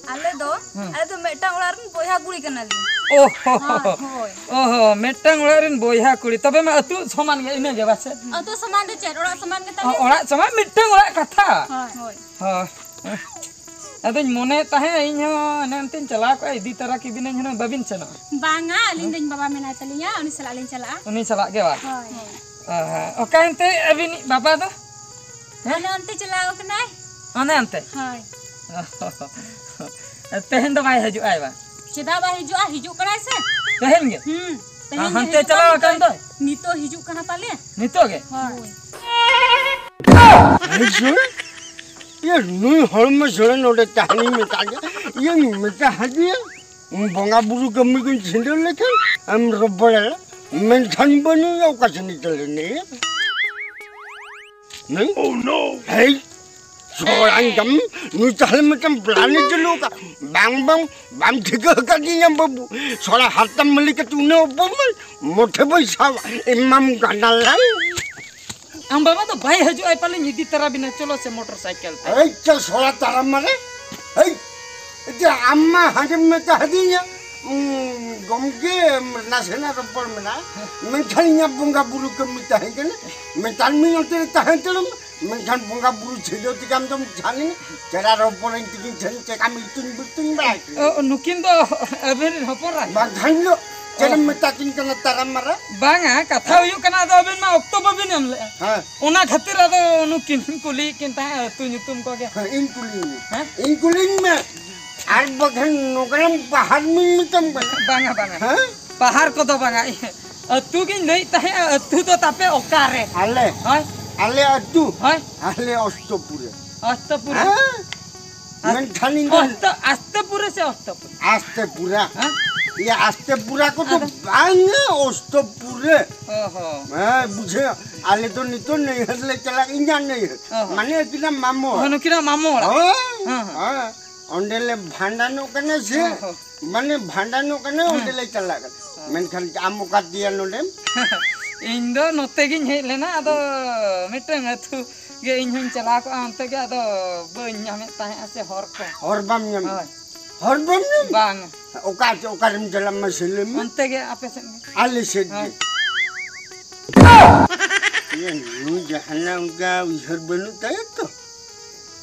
ᱟᱞᱮ ᱫᱚ, ᱦᱮᱸ᱾ ᱟᱞᱮ ᱫᱚ ᱢᱤᱫᱴᱟᱝ ᱚᱲᱟᱜ ᱨᱮᱱ ᱵᱚᱭᱦᱟ ᱠᱩᱲᱤ ᱠᱟᱱᱟᱞᱤᱧ᱾ ᱚᱦᱚ᱾ ᱦᱳᱭ, ᱦᱳᱭ᱾ ᱚᱦᱚ, ᱢᱤᱫᱴᱟᱝ ᱚᱲᱟᱜ ᱨᱮᱱ ᱵᱚᱭᱦᱟ ᱠᱩᱲᱤ᱾ ᱛᱚᱵᱮ ᱢᱟ ᱟᱹᱛᱩ ᱥᱚᱢᱟᱱ ᱜᱮ, ᱤᱱᱟᱹ ᱜᱮ ᱵᱟᱥᱮ? ᱟᱹᱛᱩ ᱥᱚᱢᱟᱱ ᱫᱚ ᱪᱮᱫ? ᱚᱲᱟᱜ ᱥᱚᱢᱟᱱ ᱜᱮ ᱚ, ᱛᱟᱞᱮ᱾ ᱚᱲᱟᱜ ᱥᱚᱢᱟᱱ, ᱢᱤᱫᱴᱟᱝ ᱚᱲᱟᱜ ᱠᱟᱛᱷᱟ᱾ ᱦᱳᱭ, ᱦᱳᱭ᱾ ᱦᱳᱭ᱾ ᱟᱫᱚᱧ ᱢᱚᱱᱮᱭᱮᱫ ᱛᱟᱦᱮᱸᱫ, ᱤᱧ ᱦᱚᱸ ᱮᱱᱮ ᱮᱱᱛᱮᱧ ᱪᱟᱞᱟᱣ ᱠᱚᱜᱼᱟ, ᱤᱫᱤ ᱛᱟᱨᱟ ᱠᱮᱵᱤᱱᱟᱹᱧ ᱦᱩᱱᱟᱹᱝ, ᱵᱟᱹᱵᱤᱱ ᱥᱮᱱᱚᱜᱼᱟ? ᱵᱟᱝᱟ, ᱟᱹᱞᱤᱧ ᱫᱚ ᱤᱧ ᱵᱟᱵᱟ ᱢᱮᱱᱟᱭ ᱛᱟᱹᱞᱤᱧᱟ, ᱩᱱᱤ ᱥᱟᱞᱟᱜ ᱞᱤᱧ ᱪᱟᱞᱟᱜᱼᱟ᱾ ᱩᱱᱤ ᱥᱟᱞᱟᱜ ᱜᱮ ᱵᱟ? ᱦᱳᱭ᱾ ᱚ, ᱦᱮᱸ᱾ ᱚᱠᱟ ᱮᱱᱛᱮ ᱟᱹᱵᱤᱱᱤᱡ ᱵᱟᱵᱟ ᱫᱚ? ᱦᱮᱸ? ᱚᱱᱮ ᱚᱱᱛᱮ ᱪᱟᱞᱟᱣ ᱠᱟᱱᱟᱭ᱾ ᱚᱱᱮ ᱚᱱᱛᱮ? ᱦᱳᱭ᱾ ᱛᱮᱦᱮᱧ ᱫᱚ ᱵᱟᱭ ᱦᱤᱡᱩᱜᱼᱟᱭ ᱵᱟ? ᱪᱮᱫᱟᱜ ᱵᱟᱭ ᱦᱤᱡᱩᱜᱼᱟ? ᱦᱤᱡᱩᱜ ᱠᱟᱱᱟᱭ ᱥᱮ᱾ ᱛᱮᱦᱮᱧ ᱜᱮ? ᱦᱩᱸ᱾ ᱛᱮᱦᱮᱧ ᱜᱮ ᱦᱟᱱᱛᱮ ᱦᱤᱡᱩᱜ ᱪᱟᱞᱟᱣ ᱠᱟᱱ ᱟᱠᱟᱱ ᱫᱚᱭ? ᱫᱚᱭ? ᱱᱤᱛᱚᱜ ᱦᱤᱡᱩᱜ ᱠᱟᱱᱟ ᱯᱟᱞᱮ᱾ ᱱᱤᱛᱚᱜ ᱜᱮ? ᱦᱳᱭ᱾ ᱤᱭᱟᱹ, ᱱᱩᱭ ᱦᱚᱲᱢᱚ ᱥᱚᱲᱮ ᱱᱚᱰᱮ ᱛᱟᱦᱮᱱᱤᱧ ᱢᱮᱛᱟ ᱫᱮᱭᱟ᱾ ᱤᱭᱟᱹᱧ ᱢᱮᱛᱟ ᱦᱟᱫᱮᱭᱟ, ᱵᱚᱸᱜᱟ ᱵᱩᱨᱩ ᱠᱟᱹᱢᱤ ᱠᱚᱧ ᱪᱷᱤᱰᱟᱹᱣ ᱞᱮᱠᱷᱟᱱ ᱟᱢ ᱨᱚᱯᱚᱲᱟ᱾ ᱢᱮᱱᱠᱷᱟᱱ ᱵᱟᱹᱱᱩᱭᱟ, ᱚᱠᱟ ᱥᱮᱱᱤᱡ ᱪᱟᱞᱟᱣ ᱮᱱᱟᱭ? ᱦᱮᱸ? Oh no! ᱦᱮᱭ, ᱥᱚᱲᱟᱧ ᱡᱚᱢ, ᱱᱩᱭ ᱛᱟᱦᱞᱮ ᱢᱤᱫᱴᱟᱝ plan ᱮ ᱪᱟᱹᱞᱩ ᱟᱠᱟᱫ᱾ ᱵᱟᱝ, ᱵᱟᱝ, ᱵᱟᱢ ᱴᱷᱤᱠᱟᱹ ᱟᱠᱟᱫᱤᱧᱟ ᱵᱟᱹᱵᱩ᱾ ᱥᱚᱲᱟ ᱦᱟᱨᱛᱟ ᱢᱟᱹᱞᱤ ᱠᱟᱛᱮ ᱩᱱᱟᱹᱜ ᱚᱯᱚᱢᱟᱱ, ᱢᱚᱴᱷᱮ ᱵᱟᱹᱧ ᱥᱟᱵᱟ᱾ ᱮᱢᱟᱢ ᱠᱟᱱᱟ ᱞᱟᱝ᱾ ᱟᱢ ᱵᱟᱵᱟ ᱫᱚ ᱵᱟᱭ ᱦᱤᱡᱩᱜ ᱟᱭ ᱯᱟᱞᱮᱧ ᱤᱫᱤ ᱛᱟᱨᱟ ᱵᱤᱱᱟ, ᱪᱚᱞᱚ ᱥᱮ ᱢᱚᱴᱚᱨ ᱥᱟᱭᱠᱮᱞ ᱛᱮ᱾ ᱮᱭ ᱪᱚ ᱥᱚᱲᱟ ᱛᱟᱨᱟ ᱢᱟᱨᱮ᱾ ᱦᱮᱭ, ᱮᱛᱮ ᱟᱢ ᱢᱟ ᱦᱟᱸᱰᱮᱢ ᱢᱮᱛᱟ ᱦᱟᱹᱫᱤᱧᱟ, ᱩᱸ, ᱜᱚᱢᱠᱮ, ᱱᱟᱥᱮᱱᱟᱜ ᱨᱚᱯᱚᱲ ᱢᱮᱱᱟᱜᱼᱟ᱾ ᱢᱮᱱᱠᱷᱟᱱ ᱤᱧᱟᱹᱜ ᱵᱚᱸᱜᱟ ᱵᱩᱨᱩ ᱠᱟᱹᱢᱤ ᱛᱟᱦᱮᱸ ᱠᱟᱱᱟ᱾ ᱢᱮᱛᱟᱜ ᱢᱤᱧ ᱚᱱᱛᱮ ᱨᱮ ᱛᱟᱦᱮᱸ ᱦᱟᱛᱟᱲᱚᱜ ᱢᱮ᱾ ᱢᱮᱱᱠᱷᱟᱱ ᱵᱚᱸᱜᱟ ᱵᱩᱨᱩ ᱪᱷᱤᱰᱟᱹᱣ ᱛᱮᱜᱮ ᱟᱢ ᱫᱚᱢ ᱡᱷᱟᱱᱮ, ᱪᱮᱦᱨᱟ ᱨᱚᱯᱚᱲᱟᱹᱧ ᱛᱮᱜᱮᱧ ᱡᱷᱟᱱ, ᱪᱮᱠᱟᱢ ᱤᱛᱩᱧ ᱵᱤᱨᱛᱩᱧ ᱵᱟᱲᱟᱭ ᱠᱟᱱᱟ? ᱚ, ᱱᱩᱠᱤᱱ ᱫᱚ ᱟᱵᱮᱱ ᱨᱮᱱ ᱦᱚᱯᱚᱱ ᱮᱨᱟ? ᱵᱟᱝᱠᱷᱟᱱ ᱫᱚ ᱪᱮᱫ ᱮᱢ ᱚ᱾ ᱢᱮᱛᱟ ᱠᱤᱱ ᱠᱟᱱᱟ ᱛᱟᱨᱟ ᱢᱟᱨᱟ? ᱵᱟᱝᱟ, ᱠᱟᱛᱷᱟ ᱦᱩᱭᱩᱜ ᱠᱟᱱᱟ, ᱟᱫᱚ ᱟᱵᱮᱱ ᱢᱟ ᱚᱠᱛᱚ ᱵᱟᱵᱮᱱ ᱮᱢ ᱞᱮᱜᱼᱟ᱾ ᱦᱮᱸ᱾ ᱚᱱᱟ ᱠᱷᱟᱹᱛᱤᱨ ᱟᱫᱚ ᱱᱩᱠᱤᱱ ᱠᱩᱞᱤᱭᱮᱫ ᱠᱤᱱ ᱛᱟᱦᱮᱸᱫ ᱟᱹᱛᱩ ᱧᱩᱛᱩᱢ ᱠᱚᱜᱮ᱾ ᱦᱮᱸ, ᱤᱧ ᱠᱩᱞᱤᱧ ᱢᱮ᱾ ᱦᱮᱸ? ᱤᱧ ᱠᱩᱞᱤᱧ ᱢᱮ᱾ ᱟᱨ ᱵᱟᱠᱷᱟᱱ ᱱᱚᱝᱠᱟᱱᱟᱜ ᱵᱟᱦᱟᱨ ᱢᱤᱧ ᱢᱮᱛᱟᱢ ᱠᱟᱱᱟ᱾ ᱵᱟᱝᱟ, ᱵᱟᱝᱟ᱾ ᱦᱮᱸ? ᱯᱟᱦᱟᱨ ᱠᱚᱫᱚ ᱵᱟᱝᱟ᱾ ᱟᱹᱛᱩ ᱜᱤᱧ ᱞᱟᱹᱭᱮᱫ ᱛᱟᱦᱮᱸᱫ, ᱟᱹᱛᱩ ᱫᱚ ᱛᱟᱯᱮ ᱚᱠᱟᱨᱮ? ᱟᱞᱮ? ᱦᱳᱭ᱾ ᱟᱞᱮ ᱟᱹᱛᱩ? ᱦᱳᱭ᱾ ᱟᱞᱮ ᱚᱥᱛᱚᱯᱩᱨᱮ᱾ ᱚᱥᱛᱚᱯᱩᱨᱮ? ᱦᱮᱸ? ᱟᱥ-, ᱢᱮᱱᱠᱷᱟᱱ ᱤᱧ ᱫᱚ ᱚᱥᱛᱚ-, ᱟᱥᱛᱮᱯᱩᱨᱮ ᱥᱮ ᱚᱥᱛᱚᱯᱩᱨᱮ? ᱟᱥᱛᱮᱯᱩᱨᱟ᱾ ᱦᱮᱸ? ᱤᱭᱟᱹ, ᱟᱥᱛᱮᱯᱩᱨᱟ ᱠᱚᱫᱚ ᱟᱫᱚ? ᱵᱟᱝᱟ, ᱚᱥᱛᱚᱯᱩᱨᱮ᱾ ᱚ ᱦᱚᱸ᱾ ᱦᱮᱸ, ᱵᱩᱡᱷᱟᱹᱣ᱾ ᱟᱞᱮ ᱫᱚ ᱱᱤᱛᱚᱜ ᱱᱟᱹᱭᱦᱟᱹᱨ ᱞᱮ ᱪᱟᱞᱟᱜ, ᱤᱧᱟᱹᱜ ᱱᱟᱹᱭᱦᱟᱹᱨ᱾ ᱚ ᱦᱚᱸ᱾ ᱢᱟᱱᱮ ᱟᱹᱠᱤᱱᱟᱜ ᱢᱟᱢᱚ ᱚᱲᱟᱜ᱾ ᱦᱚᱸ, ᱱᱩᱠᱤᱱᱟᱜ ᱢᱟᱢᱚ ᱚᱲᱟᱜ᱾ ᱦᱮᱸ, ᱦᱮᱸ, ᱦᱮᱸ᱾ ᱦᱮᱸ᱾ ᱚᱸᱰᱮ ᱞᱮ ᱵᱷᱟᱸᱰᱟᱱᱚᱜ ᱠᱟᱱᱟ ᱥᱮ᱾ ᱚ ᱦᱚᱸ᱾ ᱢᱟᱱᱮ ᱵᱷᱟᱸᱰᱟᱱᱚᱜ ᱠᱟᱱᱟ, ᱦᱮᱸ᱾ ᱚᱸᱰᱮ ᱞᱮ ᱪᱟᱞᱟᱜ ᱠᱟᱱᱟ᱾ ᱦᱮᱸ᱾ ᱢᱮᱱᱠᱷᱟᱱ ᱟᱢ ᱚᱠᱟ ᱛᱮᱭᱟ ᱱᱚᱰᱮᱢ? ᱤᱧ ᱫᱚ ᱱᱚᱛᱮ ᱜᱤᱧ ᱦᱮᱡ ᱞᱮᱱᱟ, ᱟᱫᱚ ᱢᱤᱫᱴᱟᱝ ᱟᱹᱛᱩ ᱜᱮ ᱤᱧ ᱦᱚᱧ ᱪᱟᱞᱟᱣ ᱠᱚᱜᱼᱟ ᱚᱱᱛᱮ ᱜᱮ, ᱟᱫᱚ ᱵᱟᱹᱧ ᱧᱟᱢᱮᱫ ᱛᱟᱦᱮᱸᱜᱼᱟ ᱥᱮ ᱦᱚᱨ ᱠᱚ᱾ ᱦᱚᱨ ᱵᱟᱢ ᱧᱟᱢ? ᱦᱳᱭ᱾ ᱦᱚᱨ ᱵᱟᱢ ᱧᱟᱢ? ᱵᱟᱝ᱾ ᱚᱠᱟ ᱪᱚ, ᱚᱠᱟᱨᱮᱢ ᱪᱟᱞᱟᱜ ᱢᱟᱥᱮ ᱞᱟᱹᱭ ᱢᱮ? ᱚᱱᱛᱮ ᱜᱮ ᱟᱯᱮ ᱥᱮᱫ ᱜᱮ᱾ ᱟᱞᱮ ᱥᱮᱫ ᱜᱮ᱾ ᱦᱳᱭ᱾ ᱤᱭᱟᱹ, ᱱᱩᱭ ᱡᱟᱦᱟᱱᱟᱜ ᱚᱱᱠᱟ ᱩᱭᱦᱟᱹᱨ ᱵᱟᱹᱱᱩᱜ ᱛᱟᱭᱟ ᱛᱚ?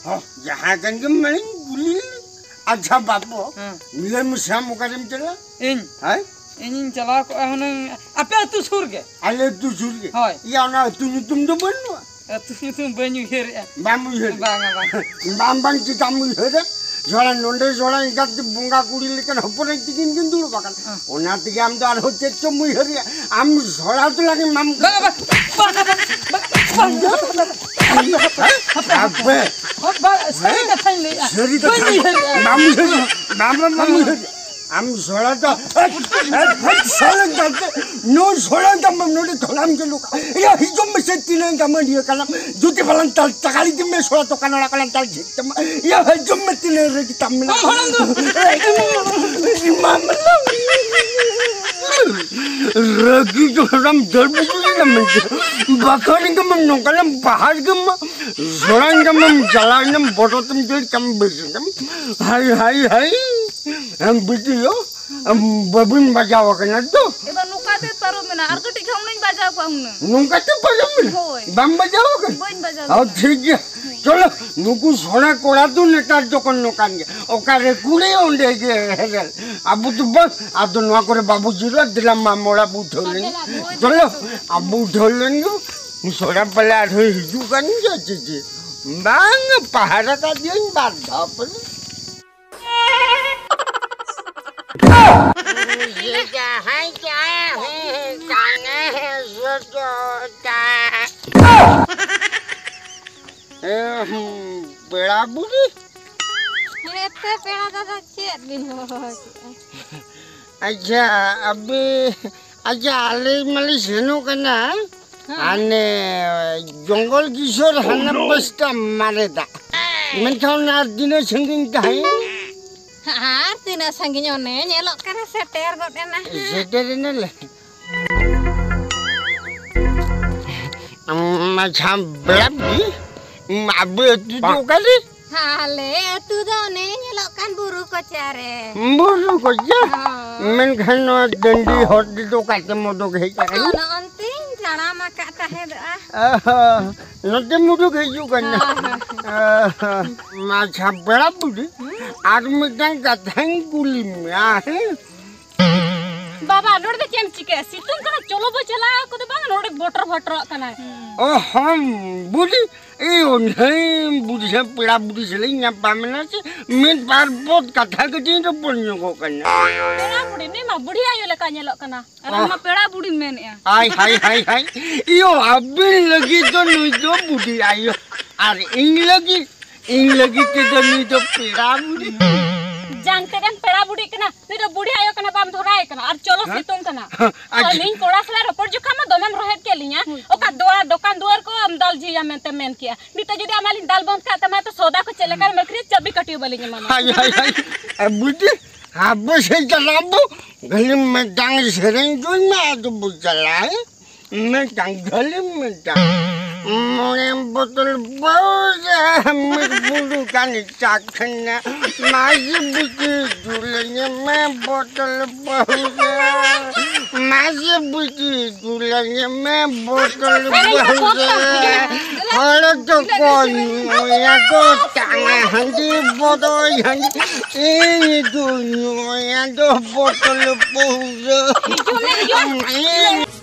ᱦᱚᱸ᱾ ᱡᱟᱦᱟᱸ ᱠᱟᱱ ᱜᱮ ᱢᱟᱱᱮᱧ ᱠᱩᱞᱤ ᱞᱮ᱾ ᱟᱪᱪᱷᱟ ᱵᱟᱯᱚ, ᱦᱮᱸ᱾ ᱞᱟᱹᱭ ᱢᱮᱥᱮ ᱟᱢ ᱚᱠᱟᱨᱮᱢ ᱪᱟᱞᱟᱜᱼᱟ? ᱤᱧ? ᱦᱮᱸ? ᱤᱧᱤᱧ ᱪᱟᱞᱟᱣ ᱠᱚᱜᱼᱟ ᱦᱩᱱᱟᱹᱝ ᱟᱯᱮ ᱟᱹᱛᱩ ᱥᱩᱨ ᱜᱮ᱾ ᱟᱞᱮ ᱟᱹᱛᱩ ᱥᱩᱨ ᱜᱮ? ᱦᱳᱭ᱾ ᱤᱭᱟ, ᱚᱱᱟ ᱟᱹᱛᱩ ᱧᱩᱛᱩᱢ ᱫᱚ ᱵᱟᱹᱱᱩᱜᱼᱟ? ᱟᱹᱛᱩ ᱧᱩᱛᱩᱢ ᱵᱟᱹᱧ ᱩᱭᱦᱟᱹᱨᱮᱜᱼᱟ᱾ ᱵᱟᱢ ᱩᱭᱦᱟᱹᱨ? ᱵᱟᱝᱟ, ᱵᱟᱝᱟ᱾ ᱵᱟᱝ, ᱵᱟᱝ, ᱪᱮᱫᱟᱢ ᱩᱭᱦᱟᱹᱨᱟ? ᱡᱚᱲᱟ ᱱᱚᱰᱮ ᱡᱚᱲᱟ ᱮᱸᱜᱟᱛ ᱵᱚᱸᱜᱟ ᱠᱩᱲᱤ ᱞᱮᱠᱟᱱ ᱦᱚᱯᱚᱱ ᱮ ᱛᱤᱠᱤᱱ ᱠᱤᱱ ᱫᱩᱲᱩᱵ ᱟᱠᱟᱱ᱾ ᱦᱮᱸ᱾ ᱚᱱᱟ ᱛᱮᱜᱮ ᱟᱢ ᱫᱚ ᱟᱨᱦᱚᱸ ᱪᱮᱫ ᱪᱚᱢ ᱩᱭᱦᱟᱹᱨᱮᱜᱼᱟ? ᱟᱢ ᱡᱚᱲᱟ ᱫᱚ ᱞᱟᱜᱮ ᱢᱟᱢ ᱵᱟᱝᱟ, ᱵᱟᱝᱟ, ᱵᱟᱝᱟ, ᱵᱟᱝᱟ, ᱵᱟᱝᱟ, ᱵᱟᱝᱟ, ᱵᱟᱝᱟ, ᱵᱟᱝᱟ, ᱵᱟᱝᱟ᱾ ᱟᱯᱮ᱾ ᱦᱚᱸ, ᱵᱟ, ᱥᱟᱹᱨᱤ ᱠᱟᱛᱷᱟᱧ ᱞᱟᱹᱭᱮᱜᱼᱟ᱾ ᱥᱟᱹᱨᱤ ᱠᱟᱛᱷᱟ᱾ ᱵᱟᱹᱧ ᱩᱭᱦᱟᱹᱨᱮᱜᱼᱟ᱾ ᱵᱟᱢ ᱩᱭᱦᱟᱹᱨ, ᱵᱟᱢ, ᱵᱟᱢ ᱩᱭᱦᱟᱹᱨ᱾ ᱟᱢ ᱥᱚᱲᱟ ᱫᱚ, ᱮ, ᱮ, ᱮ, ᱥᱟᱞᱮ ᱫᱟᱱᱛᱮ, ᱱᱩᱭ ᱥᱚᱲᱟ ᱫᱚ ᱟᱢ ᱱᱚᱰᱮ ᱛᱷᱚᱲᱟᱢ ᱜᱮ ᱞᱩᱠᱟ᱾ ᱤᱭᱟᱹ, ᱦᱤᱡᱩᱜ ᱢᱮᱥᱮ, ᱛᱤᱱᱟᱹᱜ ᱜᱟᱢᱟᱹᱱ ᱤᱭᱟᱹ ᱠᱟᱱᱟᱢ᱾ ᱡᱩᱫᱤ ᱵᱟᱞᱟᱝ ᱛᱟᱞ ᱛᱟᱠᱟᱲᱤ ᱫᱤᱢ ᱢᱮ, ᱥᱚᱲᱟ ᱛᱚ ᱠᱟᱱᱟ ᱚᱲᱟᱜ ᱠᱟᱱᱟ, ᱛᱟᱞ ᱡᱷᱤᱡ ᱛᱟᱢᱟ᱾ ᱤᱭᱟᱹ, ᱦᱤᱡᱩᱜ ᱢᱮ, ᱛᱤᱱᱟᱹᱜ ᱨᱮᱜᱮ ᱛᱟᱢ ᱢᱮᱱᱟᱜ᱾ ᱵᱟᱢ ᱦᱚᱲᱚᱝ ᱫᱚ᱾ ᱨᱟᱹᱜᱤ ᱫᱚ ᱦᱟᱲᱟᱢ ᱫᱟᱹᱲ ᱵᱩᱡᱩᱜ ᱠᱟᱱᱟ ᱢᱮᱱᱛᱮ᱾ ᱵᱟᱠᱷᱟᱱ ᱜᱮ ᱢᱟ ᱱᱚᱝᱠᱟᱱᱟᱢ ᱵᱟᱦᱟᱨ ᱜᱮ ᱢᱟ᱾ ᱥᱚᱲᱟᱧ ᱜᱮ ᱢᱟᱢ ᱪᱟᱞᱟᱣ ᱮᱱᱟᱢ ᱵᱚᱨᱚ ᱛᱮᱢ ᱫᱟᱹᱲ ᱠᱟᱢ ᱵᱟᱹᱥᱤᱱᱟᱢ᱾ ᱦᱟᱭ, ᱦᱟᱭ, ᱦᱟᱭ᱾ ᱮᱢ ᱵᱤᱴᱤᱭᱳ, ᱟᱢ ᱵᱟᱹᱵᱩᱧ ᱵᱟᱡᱟᱣ ᱟᱠᱟᱱᱟ ᱛᱚ᱾ ᱮ ᱵᱟ, ᱱᱚᱝᱠᱟ ᱛᱮ ᱯᱟᱨᱚᱢ ᱮᱱᱟ᱾ ᱟᱨ ᱠᱟᱹᱴᱤᱡ ᱠᱷᱟᱱ ᱦᱩᱱᱟᱹᱧ ᱵᱟᱡᱟᱣ ᱠᱚᱜᱼᱟ ᱦᱩᱱᱟᱹᱝ᱾ ᱱᱚᱝᱠᱟ ᱛᱮ ᱯᱟᱨᱚᱢ ᱮᱱᱟ? ᱦᱳᱭ᱾ ᱵᱟᱢ ᱵᱟᱡᱟᱣ ᱟᱠᱟᱱᱟ? ᱵᱟᱹᱧ ᱵᱟᱡᱟᱣ ᱚ, ᱟᱠᱟᱱᱟ᱾ ᱴᱷᱤᱠ ᱜᱮᱭᱟ᱾ ᱪᱚᱞᱚ, ᱱᱩᱠᱩ ᱥᱚᱲᱟ ᱠᱚᱲᱟ ᱫᱚ ᱱᱮᱛᱟᱨ ᱫᱚᱠᱚ ᱱᱚᱝᱠᱟᱱ ᱜᱮᱭᱟ᱾ ᱚᱠᱟᱨᱮ ᱠᱩᱲᱤ, ᱚᱸᱰᱮ ᱜᱮ ᱦᱮᱨᱮᱞ᱾ ᱟᱵᱚ ᱫᱚ ᱵᱟᱝ, ᱟᱫᱚ ᱱᱚᱣᱟ ᱠᱚᱨᱮ ᱵᱟᱵᱚ ᱡᱤᱨᱟᱹᱜᱼᱟ, ᱫᱮᱞᱟ ᱢᱟᱢᱚᱲᱟ ᱵᱚ ᱩᱴᱷᱟᱹᱣ ᱞᱮᱱ᱾ ᱫᱮᱞᱟ, ᱵᱚ ᱪᱚᱞᱚ, ᱟᱵᱚ ᱩᱴᱷᱟᱹᱣ ᱞᱮᱱ ᱜᱮ᱾ ᱥᱚᱲᱟ ᱯᱟᱞᱮ ᱟᱨᱦᱚᱸ ᱦᱤᱡᱩᱜ ᱠᱟᱱ ᱜᱮᱭᱟ ᱪᱮ ᱪᱮ? ᱵᱟᱝ, ᱯᱟᱦᱟᱨᱟ ᱠᱟᱫᱤᱭᱟᱹᱧ ᱵᱟᱨ ᱫᱷᱟᱣ ᱯᱟᱞᱮ᱾ ᱡᱟᱦᱟᱸᱭ ᱪᱟᱦᱮ ᱦᱮᱸ ᱠᱟᱱᱮ ᱥᱚᱡᱚᱛᱟ᱾ ᱮ, ᱦᱩᱸ, ᱯᱮᱲᱟ ᱵᱩᱰᱷᱤ? ᱦᱮᱸ, ᱛᱮ ᱯᱮᱲᱟ ᱫᱟᱫᱟ, ᱪᱮᱫ ᱵᱤᱱ ᱦᱚᱦᱚ ᱠᱮᱫᱼᱟ? ᱟᱪᱪᱷᱟ, ᱟᱵᱮ, ᱟᱪᱪᱷᱟ, ᱟᱞᱮ ᱢᱟᱞᱮ ᱥᱮᱱᱚᱜ ᱠᱟᱱᱟ᱾ ᱦᱮᱸ᱾ ᱦᱟᱱᱮ ᱡᱚᱝᱜᱚᱞ ᱠᱤᱥᱳᱨ ᱦᱟᱱᱟ ᱯᱟᱥᱴᱟ ᱢᱟᱨᱮ ᱫᱟᱜ᱾ ᱢᱮᱱᱠᱷᱟᱱ ᱚᱱᱟ ᱟᱨ ᱛᱤᱱᱟᱹᱜ ᱥᱟᱺᱜᱤᱧ ᱛᱟᱦᱮᱸ? ᱟᱨ ᱛᱤᱱᱟᱹᱜ ᱥᱟᱺᱜᱤᱧ, ᱚᱱᱮ ᱧᱮᱞᱚᱜ ᱠᱟᱱᱟ, ᱥᱮᱴᱮᱨ ᱜᱚᱫ ᱮᱱᱟ᱾ ᱥᱮᱴᱮᱨ ᱮᱱᱟᱞᱮ᱾ ᱟᱪᱪᱷᱟ, ᱵᱮᱲᱟ ᱵᱩᱰᱷᱤ, ᱟᱵᱚ ᱟᱹᱛᱩ ᱫᱚ ᱚᱠᱟᱨᱮ? ᱟᱞᱮ ᱟᱹᱛᱩ ᱫᱚ ᱚᱱᱮ ᱧᱮᱞᱚᱜ ᱠᱟᱱ ᱵᱩᱨᱩ ᱠᱚᱪᱟ ᱨᱮ᱾ ᱵᱩᱨᱩ ᱠᱚᱪᱟ? ᱦᱳᱭ᱾ ᱢᱮᱱᱠᱷᱟᱱ ᱱᱚᱣᱟ ᱰᱟᱹᱱᱰᱤ ᱦᱚᱨ ᱛᱮᱫᱚ ᱚᱠᱟ ᱛᱮᱢ ᱚᱰᱚᱠ ᱦᱮᱡ ᱟᱠᱟᱱᱟ? ᱱᱚᱜᱼᱚ ᱱᱚᱱᱛᱮᱧ ᱛᱟᱲᱟᱢ ᱟᱠᱟᱫ ᱛᱟᱦᱮᱸᱫᱚᱜᱼᱟ᱾ ᱚᱦᱚ, ᱱᱚᱛᱮᱢ ᱩᱰᱩᱠ ᱦᱤᱡᱩᱜ ᱠᱟᱱᱟ? ᱦᱳᱭ, ᱦᱳᱭ᱾ ᱚᱦᱚ, ᱟᱪᱪᱷᱟ, ᱵᱮᱲᱟ ᱵᱩᱰᱷᱤ, ᱦᱩᱸ? ᱟᱨ ᱢᱤᱫᱴᱟᱝ ᱠᱟᱛᱷᱟᱧ ᱠᱩᱞᱤ ᱢᱮᱭᱟ, ᱦᱮᱸ? ᱵᱟᱵᱟ, ᱱᱚᱰᱮ ᱫᱚ ᱪᱮᱫ ᱮᱢ ᱪᱤᱠᱟᱹᱭᱟ? ᱥᱤᱛᱩᱝ ᱠᱟᱱᱟ, ᱪᱚᱞᱚ ᱵᱚ ᱪᱟᱞᱟᱜᱼᱟ᱾ ᱠᱚᱫᱚ ᱵᱟᱝ, ᱱᱚᱰᱮ ᱵᱚᱴᱚᱨ ᱵᱚᱴᱚᱨᱚᱜ ᱠᱟᱱᱟ᱾ ᱚ ᱦᱚᱸ, ᱵᱩᱰᱷᱤ, ᱤᱧ ᱚᱱᱦᱟᱹᱧ ᱵᱩᱰᱷᱤ ᱥᱟᱶ ᱯᱮᱲᱟ ᱵᱩᱰᱷᱤ ᱥᱟᱞᱟᱜ ᱤᱧ ᱧᱟᱯᱟᱢ ᱮᱱᱟ ᱥᱮ, ᱢᱤᱫ ᱵᱟᱨ ᱯᱚᱫ ᱠᱟᱛᱷᱟ ᱠᱟᱹᱴᱤᱡ ᱤᱧ ᱨᱚᱯᱚᱲ ᱧᱚᱜᱚᱜ ᱠᱟᱱᱟ᱾ ᱯᱮᱲᱟ ᱵᱩᱰᱷᱤ, ᱩᱱᱤ ᱢᱟ ᱵᱩᱰᱷᱤ ᱟᱭᱳ ᱞᱮᱠᱟ ᱧᱮᱞᱚᱜ ᱠᱟᱱᱟ, ᱟᱨ ᱟᱢ ᱢᱟ ᱯᱮᱲᱟ ᱵᱩᱰᱷᱤᱢ ᱢᱮᱱᱮᱜᱼᱟ᱾ ᱦᱟᱭ, ᱦᱟᱭ, ᱦᱟᱭ, ᱦᱟᱭ᱾ ᱤᱭᱳ, ᱟᱹᱵᱤᱱ ᱞᱟᱹᱜᱤᱫ ᱫᱚ ᱱᱩᱭ ᱫᱚ ᱵᱩᱰᱷᱤ ᱟᱭᱳ, ᱟᱨ ᱤᱧ ᱞᱟᱹᱜᱤᱫ, ᱤᱧ ᱞᱟᱹᱜᱤᱫ ᱛᱮᱫᱚ ᱱᱩᱭ ᱫᱚ ᱯᱮᱲᱟ ᱵᱩᱰᱷᱤ᱾ ᱡᱟᱝ ᱛᱮᱫ ᱮᱢ ᱯᱮᱲᱟ ᱵᱩᱰᱷᱤᱜ ᱠᱟᱱᱟ, ᱱᱩᱭ ᱫᱚ ᱵᱩᱰᱷᱤ ᱟᱭᱳ ᱠᱟᱱᱟ, ᱵᱟᱢ ᱫᱷᱚᱨᱟᱭ ᱠᱟᱱᱟ, ᱟᱨ ᱪᱚᱞᱚ ᱦᱮᱸ? ᱥᱤᱛᱩᱝ ᱠᱟᱱᱟ᱾ ᱟᱪᱪᱷᱟ᱾ ᱟᱹᱞᱤᱧ ᱠᱚᱲᱟ ᱥᱟᱞᱟᱜ ᱨᱚᱯᱚᱲ ᱡᱚᱠᱷᱟ ᱢᱟ ᱫᱚᱢᱮᱢ ᱨᱚᱦᱮᱫ ᱠᱮᱫ ᱞᱤᱧᱟ᱾ ᱚᱠᱟ ᱫᱚᱣᱟ ᱫᱚᱠᱟᱱ ᱫᱩᱣᱟᱹᱨ ᱠᱚ ᱟᱢ ᱫᱟᱞ ᱡᱷᱤᱡᱟ ᱢᱮᱱᱛᱮ ᱢᱮᱱ ᱠᱮᱜᱼᱟ᱾ ᱱᱤᱛᱚᱜ ᱡᱩᱫᱤ ᱟᱢ ᱟᱹᱞᱤᱧ ᱫᱟᱞ ᱵᱚᱱᱫ ᱠᱟᱜ ᱛᱟᱢᱟ, ᱛᱚ ᱥᱚᱫᱟ ᱠᱚ ᱪᱮᱫ ᱞᱮᱠᱟᱢ ᱟᱹᱠᱷᱨᱤᱧᱟ, ᱪᱟᱹᱵᱤ ᱠᱟᱹᱴᱤ ᱵᱟᱹᱞᱤᱧ ᱮᱢᱟᱢᱟ᱾ ᱦᱟᱭ, ᱦᱟᱭ, ᱦᱟᱭ᱾ ᱮ, ᱵᱩᱰᱷᱤ, ᱟᱵᱚ ᱥᱮᱫ ᱪᱟᱞᱟᱜ ᱟᱵᱚ, ᱠᱷᱟᱹᱞᱤ ᱢᱤᱫᱴᱟᱝ ᱥᱮᱨᱮᱧ ᱫᱩᱧ ᱢᱮ, ᱟᱫᱚ ᱵᱚ ᱪᱟᱞᱟᱜᱼᱟ᱾ ᱢᱤᱫᱴᱟᱝ ᱠᱷᱟᱹᱞᱤ ᱢᱤᱫᱴᱟᱝ᱾ ᱢᱚᱬᱮ ᱵᱚᱛᱚᱞ ᱯᱟᱹᱣᱨᱟᱹ, ᱢᱤᱫ ᱵᱩᱞᱩ ᱠᱟᱱ ᱪᱟᱠᱷᱱᱟ, ᱢᱟᱹᱡᱷᱤ ᱵᱩᱰᱷᱤ ᱫᱩᱞᱟᱹᱧ ᱢᱮ ᱵᱚᱛᱚᱞ ᱯᱟᱹᱣᱨᱟᱹ, ᱢᱟᱹᱡᱷᱤ ᱵᱩᱰᱷᱤ ᱫᱩᱞᱟᱹᱧ ᱢᱮ ᱵᱚᱛᱚᱞ ᱯᱟᱹᱣᱨᱟᱹ᱾ ᱦᱚᱲ ᱫᱚᱠᱚ ᱧᱩᱭᱟ ᱫᱚ ᱪᱟᱝᱟ ᱦᱟᱺᱰᱤ ᱵᱚᱫᱚᱭ ᱦᱟᱺᱰᱤ, ᱤᱧ ᱫᱩᱧ ᱧᱩᱭᱟ ᱫᱚ ᱵᱚᱛᱚᱞ ᱯᱟᱹᱣᱨᱟᱹ᱾ ᱦᱤᱡᱩᱜ ᱢᱮ, ᱦᱤᱡᱩᱜ ᱢᱮ᱾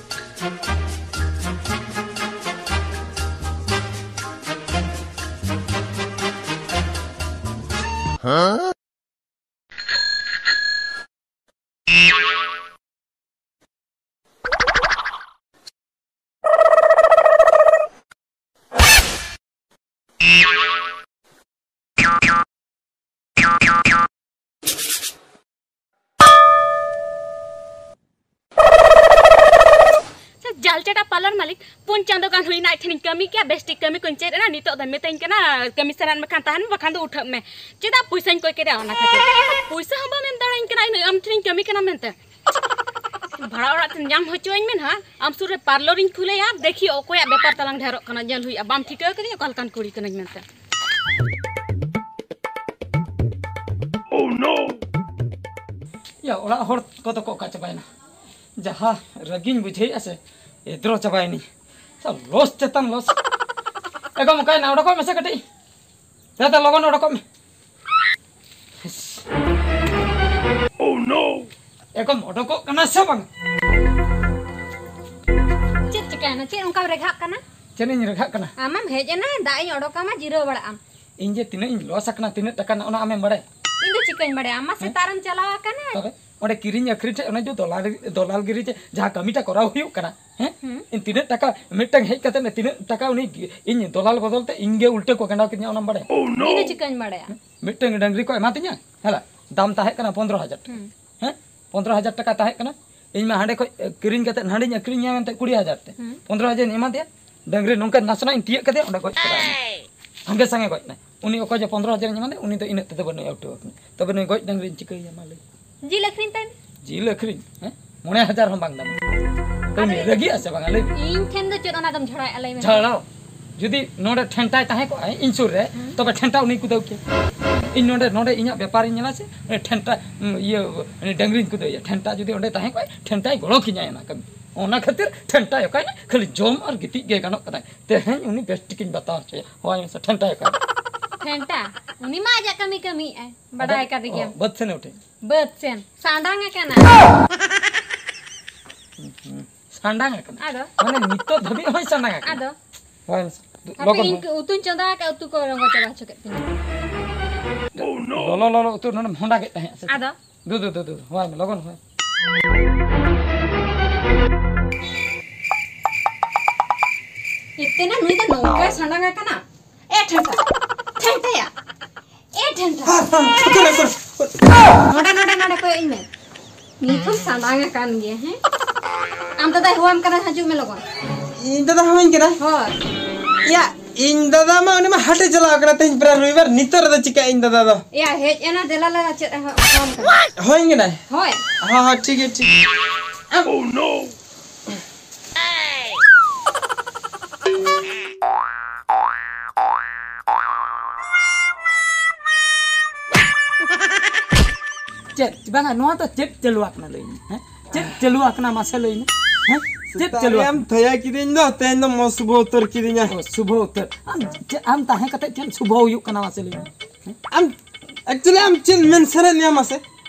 ᱡᱟᱞ ᱪᱟᱴᱟ ᱯᱟᱨᱞᱟᱨ ᱢᱟᱹᱞᱤᱠ, ᱯᱩᱱ ᱪᱟᱸᱫᱳ ᱜᱟᱱ ᱦᱩᱭᱱᱟ ᱟᱡ ᱴᱷᱮᱱᱤᱧ ᱠᱟᱹᱢᱤ ᱠᱮᱭᱟ, ᱵᱮᱥ ᱴᱷᱤᱠ ᱠᱟᱹᱢᱤ ᱠᱚᱧ ᱪᱮᱫ ᱮᱱᱟ, ᱱᱤᱛᱚᱜ ᱫᱚ ᱢᱮᱛᱟᱹᱧ ᱠᱟᱱᱟ, "ᱠᱟᱹᱢᱤ ᱥᱟᱱᱟᱭᱮᱫ ᱢᱮᱠᱷᱟᱱ ᱛᱟᱦᱮᱱ ᱢᱮ, ᱵᱟᱠᱷᱟᱱ ᱫᱚ ᱩᱴᱷᱟᱹᱜ ᱢᱮ᱾" ᱪᱮᱫᱟᱜ ᱯᱚᱭᱥᱟᱧ ᱠᱚᱭ ᱠᱮᱫᱟ ᱚᱱᱟ ᱠᱷᱟᱹᱛᱤᱨ? ᱯᱚᱭᱥᱟ ᱦᱚᱸ ᱵᱟᱢ ᱮᱢ ᱫᱟᱲᱮᱭᱟᱹᱧ ᱠᱟᱱᱟ, ᱤᱱᱟᱹ ᱟᱢ ᱴᱷᱮᱱᱤᱧ ᱠᱟᱹᱢᱤ ᱠᱟᱱᱟ ᱢᱮᱱᱛᱮ᱾ ᱵᱷᱟᱲᱟ ᱚᱲᱟᱜ ᱛᱮᱢ ᱧᱟᱢ ᱦᱚᱪᱚᱣᱟᱹᱧ ᱢᱮ ᱱᱟᱦᱟᱜ, ᱟᱢ ᱥᱩᱨ ᱨᱮ ᱯᱟᱨᱞᱚᱨᱤᱧ ᱠᱷᱩᱞᱟᱹᱭᱟ, ᱫᱮᱠᱷᱤ ᱚᱠᱚᱭᱟᱜ ᱵᱮᱯᱟᱨ ᱛᱟᱞᱟᱝ ᱰᱷᱮᱨᱚᱜ ᱠᱟᱱᱟ, ᱧᱮᱞ ᱦᱩᱭᱩᱜᱼᱟ᱾ ᱵᱟᱢ ᱴᱷᱤᱠᱟᱹ ᱠᱟᱹᱫᱤᱧᱟ ᱚᱠᱟ ᱞᱮᱠᱟᱱ ᱠᱩᱲᱤ ᱠᱟᱹᱱᱟᱹᱧ ᱢᱮᱱᱛᱮ᱾ ᱭᱟ, ᱚᱲᱟᱜ ᱦᱚᱲ ᱠᱚᱫᱚ ᱠᱚ ᱚᱠᱟ ᱪᱟᱵᱟᱭᱮᱱᱟ? ᱡᱟᱦᱟᱸ ᱨᱟᱹᱜᱤᱧ ᱵᱩᱡᱷᱟᱹᱣᱮᱫᱼᱟ ᱥᱮ, ᱮᱫᱽᱨᱚ ᱪᱟᱵᱟᱭᱮᱱᱟᱹᱧ᱾ ᱥᱟ ᱞᱚᱥ ᱪᱮᱛᱟᱱ ᱞᱚᱥ᱾ ᱮ ᱜᱚ, ᱚᱠᱟᱭᱮᱱᱟ? ᱚᱰᱚᱠᱚᱜ ᱢᱮᱥᱮ ᱠᱟᱹᱴᱤᱡ᱾ ᱫᱮ, ᱫᱮ, ᱞᱚᱜᱚᱱ ᱚᱰᱚᱠᱚᱜ ᱢᱮ᱾ ᱤᱥ᱾ ᱮ ᱜᱚ, ᱚᱰᱚᱠᱚᱜ ᱠᱟᱱᱟ ᱥᱮ ᱵᱟᱝ? ᱪᱮᱫ ᱪᱤᱠᱟᱹᱭᱮᱱᱟ? ᱪᱮᱫ ᱚᱱᱠᱟᱢ ᱨᱮᱜᱷᱟᱜ ᱠᱟᱱᱟ? ᱪᱮᱫ ᱤᱧ ᱨᱮᱜᱷᱟᱜ ᱠᱟᱱᱟ? ᱟᱢᱮᱢ ᱦᱮᱡ ᱮᱱᱟ, ᱫᱟᱜ ᱤᱧ ᱚᱰᱚᱠ ᱟᱢᱟ, ᱡᱤᱨᱟᱹᱣ ᱵᱟᱲᱟᱜ ᱟᱢ᱾ ᱤᱧ ᱡᱮ ᱛᱤᱱᱟᱹᱜ ᱤᱧ ᱞᱚᱥ ᱟᱠᱟᱱᱟ, ᱛᱤᱱᱟᱹᱜ ᱴᱟᱠᱟ ᱨᱮᱱᱟᱜ, ᱚᱱᱟ ᱟᱢᱮᱢ ᱵᱟᱲᱟᱭᱟ? ᱤᱧ ᱫᱚ ᱪᱤᱠᱟᱹᱧ ᱵᱟᱲᱟᱭᱟ? ᱟᱢ ᱢᱟ ᱥᱮᱛᱟᱜ ᱨᱮᱢ ᱪᱟᱞᱟᱣ ᱟᱠᱟᱱᱟ᱾ ᱛᱚᱵᱮ ᱚᱸᱰᱮ ᱠᱤᱨᱤᱧ ᱟᱹᱠᱷᱨᱤᱧ ᱴᱷᱮᱡ ᱚᱱᱮ ᱡᱮ ᱫᱚᱞᱟᱞ, ᱫᱚᱞᱟᱞᱜᱤᱨᱤ ᱡᱮ ᱡᱟᱦᱟᱸ ᱠᱟᱹᱢᱤᱴᱟ ᱠᱚᱨᱟᱣ ᱦᱩᱭᱩᱜ ᱠᱟᱱᱟ, ᱦᱮᱸ? ᱦᱩᱸ᱾ ᱤᱧ ᱛᱤᱱᱟᱹᱜ ᱴᱟᱠᱟ ᱢᱤᱫᱴᱟᱝ ᱦᱮᱡ ᱠᱟᱛᱮ ᱛᱤᱱᱟᱹᱜ ᱴᱟᱠᱟ ᱩᱱᱤ ᱤᱧ ᱫᱚᱞᱟᱞ ᱵᱚᱫᱚᱞ ᱛᱮ ᱤᱧ ᱜᱮ ᱩᱞᱴᱟᱹ ᱠᱚ ᱜᱟᱸᱰᱟᱣ ᱠᱤᱫᱤᱧᱟ, ᱚᱱᱟᱢ ᱵᱟᱲᱟᱭᱟ? ᱤᱧ ᱫᱚ ᱪᱤᱠᱟᱹᱧ ᱵᱟᱲᱟᱭᱟ? ᱢᱤᱫᱴᱟᱝ ᱰᱟᱹᱝᱨᱤ ᱠᱚ ᱮᱢᱟ ᱫᱤᱧᱟ, ᱦᱮᱞᱟ, ᱫᱟᱢ ᱛᱟᱦᱮᱸ ᱠᱟᱱᱟ ᱯᱚᱱᱫᱽᱨᱚ ᱦᱟᱡᱟᱨ ᱴᱟᱠᱟ᱾ ᱦᱩᱸ᱾ ᱦᱮᱸ? ᱯᱚᱱᱫᱽᱨᱚ ᱦᱟᱡᱟᱨ ᱴᱟᱠᱟ ᱛᱟᱦᱮᱸ ᱠᱟᱱᱟ᱾ ᱤᱧ ᱢᱟ ᱦᱟᱸᱰᱮ ᱠᱷᱚᱡ, ᱮ, ᱠᱤᱨᱤᱧ ᱠᱟᱛᱮ ᱦᱟᱸᱰᱮᱧ ᱟᱹᱠᱷᱨᱤᱧᱟ ᱢᱮᱱᱛᱮ ᱠᱩᱲᱤ ᱦᱟᱡᱟᱨ ᱛᱮ᱾ ᱦᱩᱸ᱾ ᱯᱚᱱᱫᱽᱨᱚ ᱦᱟᱡᱟᱨ ᱤᱧ ᱮᱢᱟ ᱫᱮᱭᱟ᱾ ᱰᱟᱹᱝᱨᱤ ᱱᱚᱝᱠᱟ ᱱᱟᱥᱮᱱᱟᱜ ᱤᱧ ᱛᱤᱭᱟᱹᱜ ᱠᱮᱫᱮᱭᱟ, ᱚᱸᱰᱮ ᱜᱚᱡ ᱠᱮᱫᱟᱭ᱾ ᱥᱟᱸᱜᱮ ᱥᱟᱸᱜᱮ ᱜᱚᱡ ᱮᱱᱟᱭ᱾ ᱩᱱᱤ ᱚᱠᱚᱭ ᱡᱮ ᱯᱚᱱᱫᱽᱨᱚ ᱦᱟᱡᱟᱨ ᱤᱧ ᱮᱢᱟ ᱫᱮᱭᱟ, ᱩᱱᱤ ᱫᱚ ᱤᱱᱟᱹᱜ ᱛᱮᱫᱚ ᱵᱟᱹᱱᱩᱭ ᱟᱹᱣᱴᱟᱹᱣ ᱟᱠᱟᱱᱟ᱾ ᱛᱚᱵᱮ ᱱᱩᱭ ᱜᱚᱡ ᱰᱟᱹᱝᱨᱤᱧ ᱪᱤᱠᱟᱹᱭᱮᱭᱟ, ᱢᱟ ᱞᱟᱹᱭ? ᱡᱤᱞ ᱟᱹᱠᱷᱨᱤᱧ ᱛᱟᱭ ᱢᱮ᱾ ᱡᱤᱞ ᱟᱹᱠᱷᱨᱤᱧ? ᱦᱮᱸ? ᱢᱚᱬᱮ ᱦᱟᱡᱟᱨ ᱦᱚᱸ ᱵᱟᱝ ᱫᱟᱢᱟ᱾ ᱛᱚ ᱩᱱᱤ ᱟᱫᱚ ᱨᱟᱹᱜᱤᱜᱼᱟ ᱥᱮ ᱵᱟᱝᱟ, ᱞᱟᱹᱭ ᱢᱮ? ᱤᱧ ᱴᱷᱮᱱ ᱫᱚ ᱪᱮᱫ ᱚᱱᱟ ᱫᱚᱢ ᱡᱷᱟᱲᱟᱭᱮᱫᱼᱟ, ᱞᱟᱹᱭ ᱢᱮ? ᱡᱷᱟᱲᱟᱣ? ᱡᱩᱫᱤ ᱱᱚᱰᱮ ᱴᱷᱮᱱᱴᱟᱭ ᱛᱟᱦᱮᱸ ᱠᱚᱜᱼᱟ ᱤᱧ ᱥᱩᱨ ᱨᱮ, ᱦᱩᱸ᱾ ᱛᱚᱵᱮ ᱴᱷᱮᱱᱴᱟ ᱩᱱᱤ ᱠᱩᱫᱟᱹᱣ ᱠᱮᱭᱟ᱾ ᱤᱧ ᱱᱚᱰᱮ, ᱱᱚᱰᱮ ᱤᱧᱟᱹᱜ ᱵᱮᱯᱟᱨᱤᱧ ᱧᱮᱞᱟ ᱥᱮ, ᱩᱱᱤ ᱴᱷᱮᱱᱴᱟ, ᱩᱸ, ᱤᱭᱟᱹ, ᱩᱱᱤ ᱰᱟᱹᱝᱨᱤᱧ ᱠᱩᱫᱟᱹᱣᱮᱭᱟ᱾ ᱴᱷᱮᱱᱴᱟ ᱡᱩᱫᱤ ᱚᱸᱰᱮ ᱛᱟᱦᱮᱸ ᱠᱚᱜᱼᱟᱭ, ᱴᱷᱮᱱᱴᱟᱭ ᱜᱚᱲᱚ ᱠᱤᱧᱟᱭ ᱚᱱᱟ ᱠᱟᱹᱢᱤ᱾ ᱚᱱᱟ ᱠᱷᱟᱹᱛᱤᱨ ᱴᱷᱮᱱᱴᱟᱭ ᱚᱠᱟᱭᱮᱱᱟ? ᱠᱷᱟᱹᱞᱤ ᱡᱚᱢ ᱟᱨ ᱜᱤᱛᱤᱡ ᱜᱮ ᱜᱟᱱᱚᱜ ᱠᱟᱱᱟᱭ᱾ ᱛᱮᱦᱮᱧ ᱩᱱᱤ ᱵᱮᱥ ᱴᱷᱤᱠᱤᱧ ᱵᱟᱛᱟᱣ ᱦᱚᱪᱚᱭᱟ᱾ ᱦᱳᱭ ᱢᱮᱥᱮ, ᱴᱷᱮᱱᱴᱟᱭ ᱚᱠᱟᱭᱮᱱᱟ? ᱴᱷᱮᱱᱴᱟ? ᱩᱱᱤ ᱢᱟ ᱟᱡᱟᱜ ᱠᱟᱹᱢᱤ ᱠᱟᱹᱢᱤᱭᱮᱫᱼᱟᱭ, ᱵᱟᱰᱟᱭ ᱟᱫᱚ, ᱠᱟᱫᱮ ᱚ, ᱜᱮᱭᱟᱢ᱾ ᱵᱟᱹᱫᱽ ᱥᱮᱱᱮ ᱩᱴᱷᱮᱱ᱾ ᱵᱟᱹᱫᱽ ᱥᱮᱱ ᱥᱟᱸᱰᱟᱝ ᱟᱠᱟᱱᱟ᱾ ᱥᱟᱸᱰᱟᱝ ᱟᱠᱟᱱᱟ? ᱟᱫᱚ? ᱢᱟᱱᱮ ᱱᱤᱛᱚᱜ ᱫᱷᱟᱹᱵᱤᱡ ᱦᱚᱸᱭ ᱥᱟᱸᱰᱟᱝ ᱟᱠᱟᱱᱟ? ᱟᱫᱚ? ᱦᱳᱭ, ᱦᱟᱯᱮ, ᱞᱚᱜᱚᱱ ᱤᱧ ᱦᱳᱭ᱾ ᱩᱛᱩᱧ ᱪᱚᱸᱫᱟ ᱟᱠᱟᱫ, ᱩᱛᱩ ᱠᱚ ᱨᱚᱸᱜᱚ ᱪᱟᱵᱟ ᱦᱚᱪᱚ ᱠᱮᱫ ᱛᱤᱧᱟ᱾ ᱞᱚᱞᱚ, ᱞᱚᱞᱚ ᱩᱛᱩ ᱱᱚᱰᱮᱢ ᱦᱚᱸᱰᱟ ᱠᱮᱫ ᱛᱟᱦᱮᱸᱫ ᱥᱮ? ᱟᱫᱚ? ᱫᱩ, ᱫᱩ, ᱫᱩ, ᱫᱩ, ᱦᱳᱭ ᱢᱮ, ᱞᱚᱜᱚᱱ ᱦᱳᱭ᱾ ᱮᱛᱮᱱᱟ ᱱᱩᱭ ᱫᱚ ᱱᱚᱝᱠᱟᱭ ᱥᱟᱸᱰᱟᱝ ᱟᱠᱟᱱᱟ᱾ ᱮ ᱴᱷᱮᱱᱴᱟ, ᱴᱷᱮᱱᱴᱟᱭᱟ᱾ ᱮ ᱴᱷᱮᱱᱴᱟ᱾ ᱩᱠᱩᱨ, ᱩᱠᱩᱨ, ᱩᱠᱩᱨ᱾ ᱱᱚᱰᱮ, ᱱᱚᱰᱮ, ᱱᱚᱰᱮ ᱠᱚᱭᱚᱜ ᱤᱧ ᱢᱮ᱾ ᱱᱤᱛ ᱦᱚᱸᱢ ᱥᱟᱸᱰᱟᱝ ᱟᱠᱟᱱ ᱜᱮᱭᱟ, ᱦᱮᱸ? ᱟᱢ ᱫᱟᱫᱟᱭ ᱦᱚᱦᱚᱣᱟᱢ ᱠᱟᱱᱟ, ᱦᱤᱡᱩᱜ ᱢᱮ ᱞᱚᱜᱚᱱ᱾ ᱤᱧ ᱫᱟᱫᱟ ᱦᱚᱦᱚᱧ ᱠᱟᱱᱟ? ᱦᱳᱭ᱾ ᱭᱟ, ᱤᱧ ᱫᱟᱫᱟ ᱢᱟ ᱩᱱᱤ ᱢᱟ ᱦᱟᱴᱮ ᱪᱟᱞᱟᱣ ᱠᱟᱱᱟ ᱛᱮᱦᱮᱧ ᱯᱨᱟᱭ ᱨᱚᱵᱤᱵᱟᱨ, ᱱᱤᱛᱚᱜ ᱨᱮᱫᱚ ᱪᱤᱠᱟᱹ ᱤᱧ ᱫᱟᱫᱟ ᱫᱚ? ᱭᱟ, ᱦᱮᱡ ᱮᱱᱟ, ᱫᱮᱞᱟ ᱞᱮ ᱪᱮᱫ ᱮ ᱦᱚᱦᱚᱣᱟᱢ ᱠᱟᱱᱟ? ᱦᱚᱦᱚᱧ ᱠᱟᱱᱟᱭ? ᱦᱳᱭ᱾ ᱦᱚᱸ, ᱦᱚᱸ, ᱴᱷᱤᱠ ᱜᱮᱭᱟ, ᱴᱷᱤᱠ ᱜᱮᱭᱟ᱾ ᱟᱢ ᱪᱮᱫ? ᱵᱟᱝᱟ, ᱱᱚᱣᱟ ᱫᱚ ᱪᱮᱫ ᱪᱟᱹᱞᱩ ᱟᱠᱟᱱᱟ ᱞᱟᱹᱭ ᱢᱮ, ᱦᱮᱸ? ᱪᱮᱫ ᱪᱟᱹᱞᱩ ᱟᱠᱟᱱᱟ ᱢᱟᱥᱮ ᱞᱟᱹᱭ ᱢᱮ, ᱦᱮᱸ? ᱪᱮᱫ ᱥᱮᱛᱟᱜ ᱪᱟᱹᱞᱩ ᱨᱮ ᱟᱠᱟᱱᱟ? ᱟᱢ ᱛᱷᱟᱭᱟ ᱠᱤᱫᱤᱧ ᱫᱚ, ᱛᱮᱦᱮᱧ ᱫᱚ ᱢᱚ ᱥᱩᱵᱷᱚ ᱩᱛᱟᱹᱨ ᱠᱤᱫᱤᱧᱟ᱾ ᱚ, ᱥᱩᱵᱷᱚ ᱩᱛᱟᱹᱨ᱾ ᱟᱢ ᱪᱮᱫ, ᱟᱢ ᱛᱟᱦᱮᱸ ᱠᱟᱛᱮ ᱪᱮᱫ ᱥᱩᱵᱷᱚ ᱦᱩᱭᱩᱜ ᱠᱟᱱᱟ ᱢᱟᱥᱮ ᱞᱟᱹᱭ ᱢᱮ, ᱦᱮᱸ? ᱟᱢ, actually ᱟᱢ ᱪᱮᱫ ᱢᱮᱱ ᱥᱟᱱᱟᱭᱮᱫ ᱢᱮᱭᱟ ᱢᱟᱥᱮ?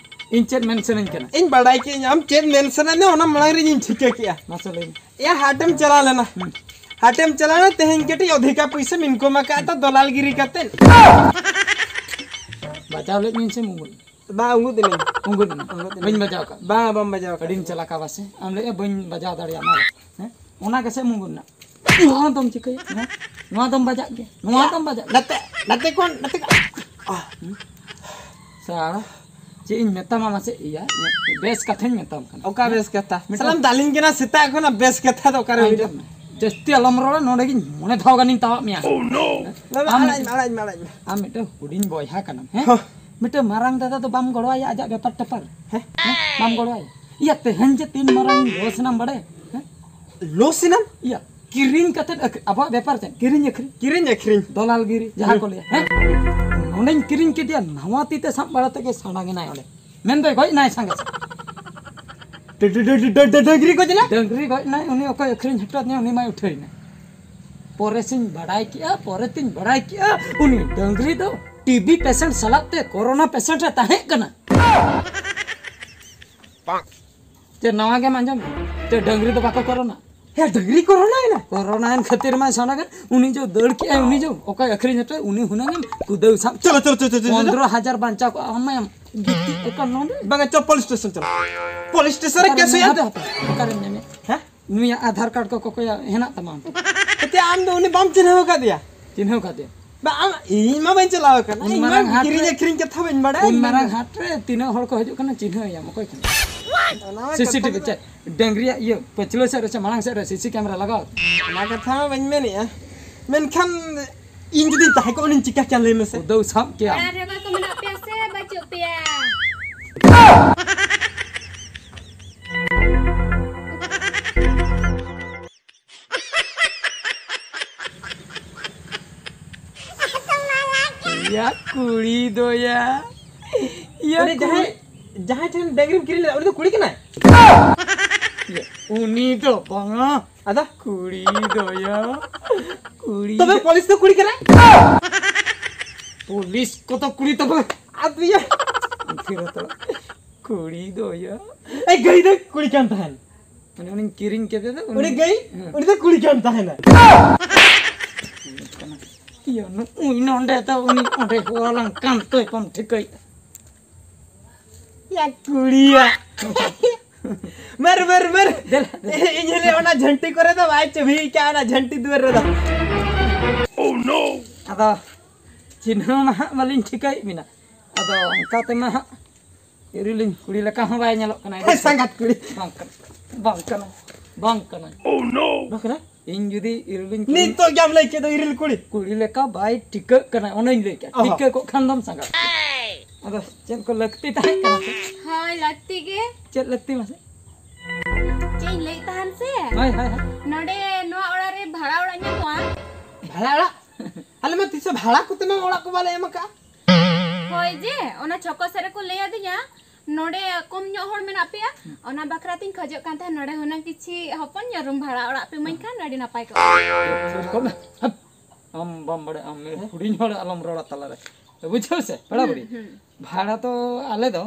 ᱤᱧ ᱪᱮᱫ ᱢᱮᱱ ᱥᱟᱱᱟᱧ ᱠᱟᱱᱟ? ᱤᱧ ᱵᱟᱰᱟᱭ ᱠᱮᱫᱟᱹᱧ ᱟᱢ ᱪᱮᱫ ᱢᱮᱱ ᱥᱟᱱᱟᱭᱮᱫ ᱢᱮᱭᱟ, ᱚᱱᱟ ᱢᱟᱲᱟᱝ ᱨᱮ ᱤᱧᱤᱧ ᱴᱷᱤᱠᱟᱹ ᱠᱮᱫᱼᱟ᱾ ᱢᱟᱥᱮ ᱞᱟᱹᱭ ᱢᱮ᱾ ᱮᱭᱟ, ᱦᱟᱴᱮᱢ ᱪᱟᱞᱟᱣ ᱞᱮᱱᱟ᱾ ᱦᱩᱸ᱾ ᱟᱴᱮᱢ ᱪᱟᱞᱟᱣᱱᱟ, ᱛᱮᱦᱮᱧ ᱠᱟᱹᱴᱤᱡ ᱚᱫᱷᱤᱠᱟ ᱯᱩᱭᱥᱟᱹᱢ income ᱟᱠᱟᱫ ᱛᱚ, ᱫᱚᱞᱟᱞ ᱜᱤᱨᱤ ᱠᱟᱛᱮ᱾ ᱵᱟᱡᱟᱣ ᱞᱮᱫ ᱢᱤᱧ ᱥᱮ ᱢᱩᱸᱜᱩᱫ? ᱵᱟᱝ, ᱩᱸᱜᱩᱫ ᱮᱱᱟᱹᱧ᱾ ᱩᱸᱜᱩᱫ ᱮᱱᱟ? ᱩᱸᱜᱩᱫ ᱮᱱᱟᱹᱧ᱾ ᱵᱟᱹᱧ ᱵᱟᱡᱟᱣ ᱟᱠᱟᱫ? ᱵᱟᱝ, ᱵᱟᱢ ᱵᱟᱡᱟᱣ ᱟᱠᱟᱫ᱾ ᱟᱹᱰᱤᱧ ᱪᱟᱞᱟᱠᱟ ᱵᱟᱥᱮ? ᱟᱢ ᱞᱟᱹᱭᱮᱫᱼᱟ ᱵᱟᱹᱧ ᱵᱟᱡᱟᱣ ᱫᱟᱲᱮᱭᱟᱜᱼᱟ, ᱢᱟ᱾ ᱦᱮᱸ? ᱚᱱᱟ ᱜᱮᱥᱮ ᱩᱸᱜᱩᱫ ᱮᱱᱟ᱾ ᱱᱚᱣᱟ ᱫᱚᱢ ᱪᱤᱠᱟᱹᱭᱟ? ᱦᱮᱸ? ᱱᱚᱣᱟ ᱫᱚᱢ ᱵᱟᱡᱟᱜ ᱜᱮᱭᱟ? ᱱᱚᱣᱟ ᱫᱚᱢ ᱵᱟᱡᱟᱜ ᱜᱮᱭᱟ? ᱱᱟᱛᱮ, ᱱᱟᱛᱮ ᱠᱷᱚᱱ, ᱱᱟᱛᱮ ᱠᱷᱚᱱ᱾ ᱟᱦ᱾ ᱦᱩᱸ? ᱥᱟᱲᱟ, ᱪᱮᱫ ᱤᱧ ᱢᱮᱛᱟᱢᱟ ᱢᱟᱥᱮ ᱤᱭᱟᱹ, ᱵᱮᱥ ᱠᱟᱛᱷᱟᱧ ᱢᱮᱛᱟᱢ ᱠᱟᱱᱟ᱾ ᱚᱠᱟ ᱵᱮᱥ ᱠᱟᱛᱷᱟ? ᱢᱤᱫᱴᱟᱝ ᱥᱟᱞᱟᱢ ᱫᱟᱞᱤᱧ ᱠᱟᱱᱟ ᱥᱮᱛᱟᱜ ᱠᱷᱚᱱᱟᱜ, ᱵᱮᱥ ᱠᱟᱛᱷᱟ ᱫᱚ ᱚᱠᱟᱨᱮ ᱦᱩᱭᱩᱜᱼᱟ? ᱟᱸᱡᱚᱢ ᱢᱮ᱾ ᱡᱟᱹᱥᱛᱤ ᱟᱞᱚᱢ ᱨᱚᱲᱟ, ᱱᱚᱰᱮ ᱜᱤᱧ ᱢᱚᱬᱮ ᱫᱷᱟᱣ ᱜᱟᱱᱤᱧ ᱛᱟᱣᱟᱜ ᱢᱮᱭᱟ᱾ ᱚ, ᱱᱳ᱾ ᱵᱟᱵᱟ, ᱟᱢ ᱟᱲᱟᱜ ᱢᱮ, ᱟᱲᱟᱜ ᱢᱮ, ᱟᱲᱟᱜ ᱢᱮ᱾ ᱟᱢ ᱢᱤᱫᱴᱟᱝ ᱦᱩᱰᱤᱧ ᱵᱚᱭᱦᱟ ᱠᱟᱱᱟᱢ, ᱦᱮᱸ? ᱦᱚᱸ᱾ ᱢᱤᱫᱴᱟᱝ ᱢᱟᱨᱟᱝ ᱫᱟᱫᱟ ᱫᱚ ᱵᱟᱢ ᱜᱚᱲᱚᱣᱟᱭᱟ ᱟᱡᱟᱜ ᱵᱮᱯᱟᱨ ᱴᱮᱯᱟᱨ? ᱦᱮᱸ? ᱦᱮᱸ? ᱵᱟᱢ ᱜᱚᱲᱚᱣᱟᱭᱟ? ᱤᱭᱟᱹ, ᱛᱮᱦᱮᱧ ᱡᱮ ᱛᱤᱱ ᱢᱟᱨᱟᱝ loss ᱮᱱᱟᱢ ᱵᱟᱲᱟᱭᱟ? ᱦᱮᱸ? Loss ᱮᱱᱟᱢ? ᱤᱭᱟᱹ, ᱠᱤᱨᱤᱧ ᱠᱟᱛᱮᱫ ᱟᱹᱠᱷ-, ᱟᱵᱚᱣᱟᱜ ᱵᱮᱯᱟᱨ ᱪᱮᱫ? ᱠᱤᱨᱤᱧ ᱟᱹᱠᱷᱨᱤᱧ᱾ ᱠᱤᱨᱤᱧ ᱟᱹᱠᱷᱨᱤᱧ᱾ ᱫᱚᱞᱟᱞ ᱜᱤᱨᱤ, ᱡᱟᱦᱟᱸ ᱠᱚ ᱞᱟᱹᱭᱟ, ᱦᱮᱸ? ᱱᱚᱸᱰᱮᱧ ᱠᱤᱨᱤᱧ ᱠᱮᱫᱮᱭᱟ, ᱱᱟᱣᱟ ᱛᱤ ᱛᱮ ᱥᱟᱵ ᱵᱟᱲᱟ ᱛᱮᱜᱮ ᱥᱟᱰᱟᱝ ᱮᱱᱟᱭ ᱚᱸᱰᱮ᱾ ᱢᱮᱱ ᱫᱚᱭ ᱜᱚᱡ ᱮᱱᱟᱭ ᱥᱟᱸᱜᱮ ᱥᱮ᱾ ᱰᱟᱹ-, ᱰᱟᱹ-, ᱰᱟᱹ-, ᱰᱟᱹ-, ᱰᱟᱹ-, ᱰᱟᱹᱝᱨᱤ ᱜᱚᱡ ᱮᱱᱟ? ᱰᱟᱹᱝᱨᱤ ᱜᱚᱡ ᱮᱱᱟᱭ, ᱩᱱᱤ ᱚᱠᱚᱭ ᱟᱹᱠᱷᱨᱤᱧ ᱦᱚᱴᱚ ᱟᱫᱤᱧᱟ, ᱩᱱᱤ ᱢᱟᱭ ᱩᱴᱷᱟᱹᱣ ᱮᱱᱟ᱾ ᱯᱚᱨᱮ ᱥᱮᱧ ᱵᱟᱲᱟᱭ ᱠᱮᱜᱼᱟ, ᱯᱚᱨᱮ ᱛᱤᱧ ᱵᱟᱲᱟᱭ ᱠᱮᱜᱼᱟ, ᱩᱱᱤ ᱰᱟᱹᱝᱨᱤ ᱫᱚ T B patient ᱥᱟᱞᱟᱜ ᱛᱮ corona patient ᱮ ᱛᱟᱦᱮᱸ ᱠᱟᱱᱟ᱾ ᱪᱮᱫ ᱱᱟᱣᱟ ᱜᱮᱢ ᱟᱸᱡᱚᱢ? ᱪᱮᱫ ᱰᱟᱹᱝᱨᱤ ᱫᱚ ᱵᱟᱠᱚ corona? ᱦᱮᱸ, ᱰᱟᱹᱝᱨᱤ corona ᱮᱱᱟ᱾ Corona ᱮᱱ ᱠᱷᱟᱹᱛᱤᱨ ᱢᱟ ᱥᱟᱱᱟ ᱠᱟᱱ, ᱩᱱᱤ ᱡᱚ ᱫᱟᱹᱲ ᱠᱮᱜᱼᱟᱭ, ᱩᱱᱤ ᱡᱚ ᱚᱠᱚᱭ ᱟᱹᱠᱷᱨᱤᱧ ᱦᱚᱴᱚ, ᱩᱱᱤ ᱦᱩᱱᱟᱹᱝ ᱮᱢ ᱠᱩᱫᱟᱹᱣ ᱥᱟᱵ᱾ ᱪᱚᱞᱚ, ᱪᱚᱞᱚ, ᱪᱚᱞᱚ, ᱪᱚᱞᱚ, ᱪᱚᱞᱚ᱾ ᱯᱚᱱᱫᱽᱨᱚ ᱦᱟᱡᱟᱨ ᱵᱟᱧᱪᱟᱣ ᱠᱚᱜᱼᱟ, ᱟᱢ ᱢᱟᱭᱟᱢ ᱜᱤᱛᱤᱡ ᱟᱠᱟᱱ ᱱᱚᱰᱮ᱾ ᱵᱟᱝᱟ, ᱪᱚ, police station ᱪᱚᱞᱚ᱾ Police station ᱨᱮ ᱚᱠᱟᱨᱮᱢ case ᱦᱩᱭᱩᱜᱼᱟ᱾ ᱧᱟᱢᱟ? ᱦᱟᱯᱮ, ᱦᱟᱯᱮ, ᱚᱠᱟᱨᱮᱢ ᱧᱟᱢᱮᱭᱟ? ᱦᱮᱸ? ᱱᱩᱭᱟᱜ ᱟᱫᱷᱟᱨ card ᱠᱚ ᱠᱚᱠᱚᱭᱟ ᱦᱮᱱᱟᱜ ᱛᱟᱢᱟ ᱟᱢ ᱴᱷᱮᱱ? ᱮᱛᱮ ᱟᱢ ᱫᱚ ᱩᱱᱤ ᱵᱟᱢ ᱪᱤᱱᱦᱟᱹᱣ ᱟᱠᱟᱫᱮᱭᱟ? ᱪᱤᱱᱦᱟᱹᱣ ᱠᱟᱫᱮᱭᱟ᱾ ᱵᱟ, ᱟᱢ, ᱤᱧ ᱢᱟ ᱵᱟᱹᱧ ᱪᱟᱞᱟᱣ ᱟᱠᱟᱱᱟ᱾ ᱩᱱ ᱤᱧ ᱢᱟ ᱢᱟᱨᱟᱝ ᱦᱟᱴ ᱠᱤᱨᱤᱧ ᱨᱮ, ᱟᱹᱠᱷᱨᱤᱧ ᱠᱟᱛᱷᱟ ᱵᱟᱹᱧ ᱵᱟᱲᱟᱭᱟ, ᱩᱱ ᱤᱧ ᱢᱟ ᱢᱟᱨᱟᱝ ᱵᱟᱹᱧ ᱦᱟᱴ ᱨᱮ ᱛᱤᱱᱟᱹᱜ ᱦᱚᱲ ᱠᱚ ᱦᱤᱡᱩᱜ ᱠᱟᱱᱟ, ᱪᱤᱱᱦᱟᱹᱣ ᱮᱭᱟᱢ ᱚᱠᱚᱭ ᱠᱟᱱᱟ? ᱚᱱᱟ ᱢᱟ ᱥᱤ ᱥᱤ ᱴᱤ ᱵᱷᱤ ᱠᱟᱛᱷᱟ ᱪᱮᱫ? ᱰᱟᱹᱝᱨᱤᱭᱟᱜ ᱤᱭᱟᱹ ᱯᱟᱹᱪᱷᱞᱟᱹ ᱥᱮᱫ ᱨᱮ ᱥᱮ ᱢᱟᱲᱟᱝ ᱥᱮᱫ ᱨᱮ ᱥᱤ ᱥᱤ camera ᱞᱟᱜᱟᱣ? ᱚᱱᱟ ᱠᱟᱛᱷᱟ ᱢᱟ ᱵᱟᱹᱧ ᱢᱮᱱᱮᱜᱼᱟ, ᱢᱮᱱᱠᱷᱟᱱ ᱤᱧ ᱡᱩᱫᱤᱧ ᱛᱟᱦᱮᱸ ᱠᱚᱜᱼᱟ, ᱩᱱᱤᱧ ᱪᱤᱠᱟ ᱠᱮᱭᱟ ᱞᱟᱹᱭ ᱢᱮᱥᱮ? ᱩᱫᱟᱹᱣ ᱥᱟᱵ ᱠᱮᱭᱟ᱾ ᱟᱨ ᱨᱮᱵᱟ ᱠᱚ ᱢᱮᱱᱟᱜ ᱯᱮᱭᱟ ᱥᱮ ᱵᱟᱹᱪᱩᱜ ᱯᱮᱭᱟ? ᱭᱟ ᱠᱩᱲᱤ ᱫᱚᱭᱟ, ᱭᱟ ᱩᱱᱤ ᱠᱩᱲᱤ᱾ ᱡᱟᱦᱟᱸᱭ, ᱡᱟᱦᱟᱸᱭ ᱴᱷᱮᱱ ᱰᱟᱹᱝᱨᱤᱢ ᱠᱤᱨᱤᱧ ᱞᱮᱫᱟ, ᱩᱱᱤ ᱫᱚ ᱠᱩᱲᱤ ᱠᱟᱱᱟᱭ? ᱭᱟ, ᱩᱱᱤ ᱫᱚ ᱵᱟᱝᱟ᱾ ᱟᱫᱚ? ᱠᱩᱲᱤ ᱫᱚᱭᱟ, ᱠᱩᱲᱤ ᱛᱚᱵᱮ ᱫᱚ᱾ ᱯᱩᱞᱤᱥ ᱫᱚ ᱠᱩᱲᱤ ᱠᱟᱱᱟᱭ? ᱯᱩᱞᱤᱥ ᱠᱚᱫᱚ ᱠᱩᱲᱤ ᱛᱚᱵᱮ᱾ ᱟᱫᱚ ᱭᱟ᱾ ᱯᱷᱤᱨ ᱦᱟᱛᱟᱲ᱾ ᱠᱩᱲᱤ ᱫᱚᱭᱟ᱾ ᱮᱭ ᱜᱟᱹᱭ ᱫᱚ ᱠᱩᱲᱤ ᱠᱟᱱ ᱛᱟᱦᱮᱱ᱾ ᱢᱟᱱᱮ ᱩᱱᱤᱧ ᱠᱤᱨᱤᱧ ᱠᱮᱫᱮ ᱫᱚ, ᱩᱱᱤ ᱜᱟᱹᱭ, ᱦᱮᱸ᱾ ᱩᱱᱤ ᱫᱚ ᱠᱩᱲᱤ ᱠᱟᱱ ᱛᱟᱦᱮᱱᱟ᱾ ᱤᱭᱟᱹ, ᱱᱩᱜᱼᱩᱭ ᱱᱚᱸᱰᱮ ᱫᱚ ᱩᱱᱤ ᱚᱸᱰᱮ ᱦᱚᱞᱟᱝ ᱠᱟᱱ ᱛᱚᱭ ᱵᱟᱢ ᱴᱷᱤᱠᱟᱹᱭᱮᱫᱟ᱾ ᱭᱟ ᱠᱩᱲᱤᱭᱟ᱾ ᱢᱟᱨ, ᱢᱟᱨ, ᱢᱟᱨ᱾ ᱫᱮᱞᱟ, ᱫᱮᱞᱟ᱾ ᱤᱧ ᱦᱤᱞᱤ ᱚᱱᱟ ᱡᱷᱟᱹᱱᱴᱤ ᱠᱚᱨᱮ ᱫᱚ ᱵᱟᱭ ᱪᱟᱹᱵᱷᱤ ᱠᱟᱜᱼᱟ, ᱚᱱᱟ ᱡᱷᱟᱹᱱᱴᱤ ᱫᱩᱣᱟᱹᱨ ᱨᱮᱫᱚ᱾ Oh no! ᱟᱫᱚ ᱪᱤᱱᱦᱟᱹ ᱢᱟ ᱦᱟᱸᱜ ᱵᱟᱹᱞᱤᱧ ᱴᱷᱤᱠᱟᱹᱭᱮᱫ ᱵᱤᱱᱟ᱾ ᱟᱫᱚ ᱚᱱᱠᱟ ᱛᱮᱢᱟ ᱦᱟᱸᱜ ᱤᱨᱤᱞᱤᱧ ᱠᱩᱲᱤ ᱞᱮᱠᱟ ᱦᱚᱸ ᱵᱟᱭ ᱧᱮᱞᱚᱜ ᱠᱟᱱᱟ᱾ ᱦᱮᱸ, ᱥᱟᱸᱜᱟᱛ ᱠᱩᱲᱤ᱾ ᱵᱟᱝ ᱠᱟᱱᱟ, ᱵᱟᱝ ᱠᱟᱱᱟ, ᱵᱟᱝ ᱠᱟᱱᱟ᱾ Oh no! ᱵᱟᱝ ᱠᱟᱱᱟ? ᱤᱧ ᱡᱩᱫᱤ ᱤᱨᱤᱞᱤᱧ ᱠᱩᱲᱤ ᱱᱤᱛᱚᱜ ᱜᱮᱢ ᱞᱟᱹᱭ ᱠᱮᱫ ᱫᱚ ᱤᱨᱤᱞ ᱠᱩᱲᱤ᱾ ᱠᱩᱲᱤ ᱞᱮᱠᱟ ᱵᱟᱭ ᱴᱷᱤᱠᱟᱹᱜ ᱠᱟᱱᱟ, ᱚᱱᱟᱧ ᱞᱟᱹᱭ ᱠᱮᱫ᱾ ᱚᱦᱚ᱾ ᱴᱷᱤᱠᱟᱹ ᱠᱚᱜ ᱠᱷᱟᱱ ᱫᱚᱢ ᱥᱟᱸᱜᱟᱛ᱾ ᱟᱫᱚ ᱪᱮᱫ ᱠᱚ ᱞᱟᱹᱠᱛᱤ ᱛᱟᱦᱮᱸ ᱠᱟᱱᱟ ᱥᱮ? ᱦᱳᱭ, ᱞᱟᱹᱠᱛᱤ ᱜᱮ᱾ ᱪᱮᱫ ᱞᱟᱹᱠᱛᱤ ᱢᱟᱥᱮ? ᱪᱮᱫ ᱤᱧ ᱞᱟᱹᱭᱮᱫ ᱛᱟᱦᱮᱱ ᱥᱮ? ᱦᱳᱭ, ᱦᱳᱭ, ᱦᱳᱭ᱾ ᱱᱚᱰᱮ ᱱᱚᱣᱟ ᱚᱲᱟᱜ ᱨᱮ ᱵᱷᱟᱲᱟ ᱚᱲᱟᱜ ᱧᱟᱢᱚᱜᱼᱟ? ᱵᱷᱟᱲᱟ ᱚᱲᱟᱜ? ᱟᱞᱮ ᱢᱟ ᱛᱤᱥ ᱦᱚᱸ ᱵᱷᱟᱲᱟ ᱠᱚᱛᱮ ᱢᱟ ᱚᱲᱟᱜ ᱠᱚ ᱵᱟᱞᱮ ᱮᱢ ᱟᱠᱟᱫᱼᱟ᱾ ᱦᱳᱭ ᱡᱮ, ᱚᱱᱟ ᱪᱷᱚᱠᱚ ᱥᱮᱫ ᱨᱮᱠᱚ ᱞᱟᱹᱭ ᱟᱹᱫᱤᱧᱟ, ᱱᱚᱰᱮ ᱠᱚᱢ ᱧᱚᱜ ᱦᱚᱲ ᱢᱮᱱᱟᱜ ᱯᱮᱭᱟ, ᱚᱱᱟ ᱵᱟᱠᱷᱨᱟ ᱛᱤᱧ ᱠᱷᱚᱡᱚᱜ ᱠᱟᱱ ᱛᱟᱦᱮᱸᱫ, ᱱᱚᱰᱮ ᱦᱩᱱᱟᱹᱝ ᱠᱤᱪᱷᱤ ᱦᱚᱯᱚᱱ ᱧᱚᱜ ᱨᱩᱢ ᱵᱷᱟᱲᱟ ᱚᱲᱟᱜ ᱯᱮ ᱤᱢᱟᱹᱧ ᱠᱷᱟᱱ ᱟᱹᱰᱤ ᱱᱟᱯᱟᱭ ᱠᱚᱜᱼᱟ᱾ ᱥᱮᱨᱚᱠᱚᱢ ᱟᱢ ᱵᱟᱢ ᱵᱟᱲᱟᱭᱟ, ᱟᱢ ᱦᱩᱰᱤᱧ ᱦᱚᱲ ᱟᱞᱚᱢ ᱨᱚᱲᱟ ᱛᱟᱞᱟᱨᱮ, ᱵᱩᱡᱷᱟᱹᱣ ᱥᱮ ᱯᱮᱲᱟ ᱦᱩᱸ, ᱵᱩᱰᱷᱤ? ᱦᱩᱸ᱾ ᱵᱷᱟᱲᱟ ᱫᱚ ᱟᱞᱮ ᱫᱚ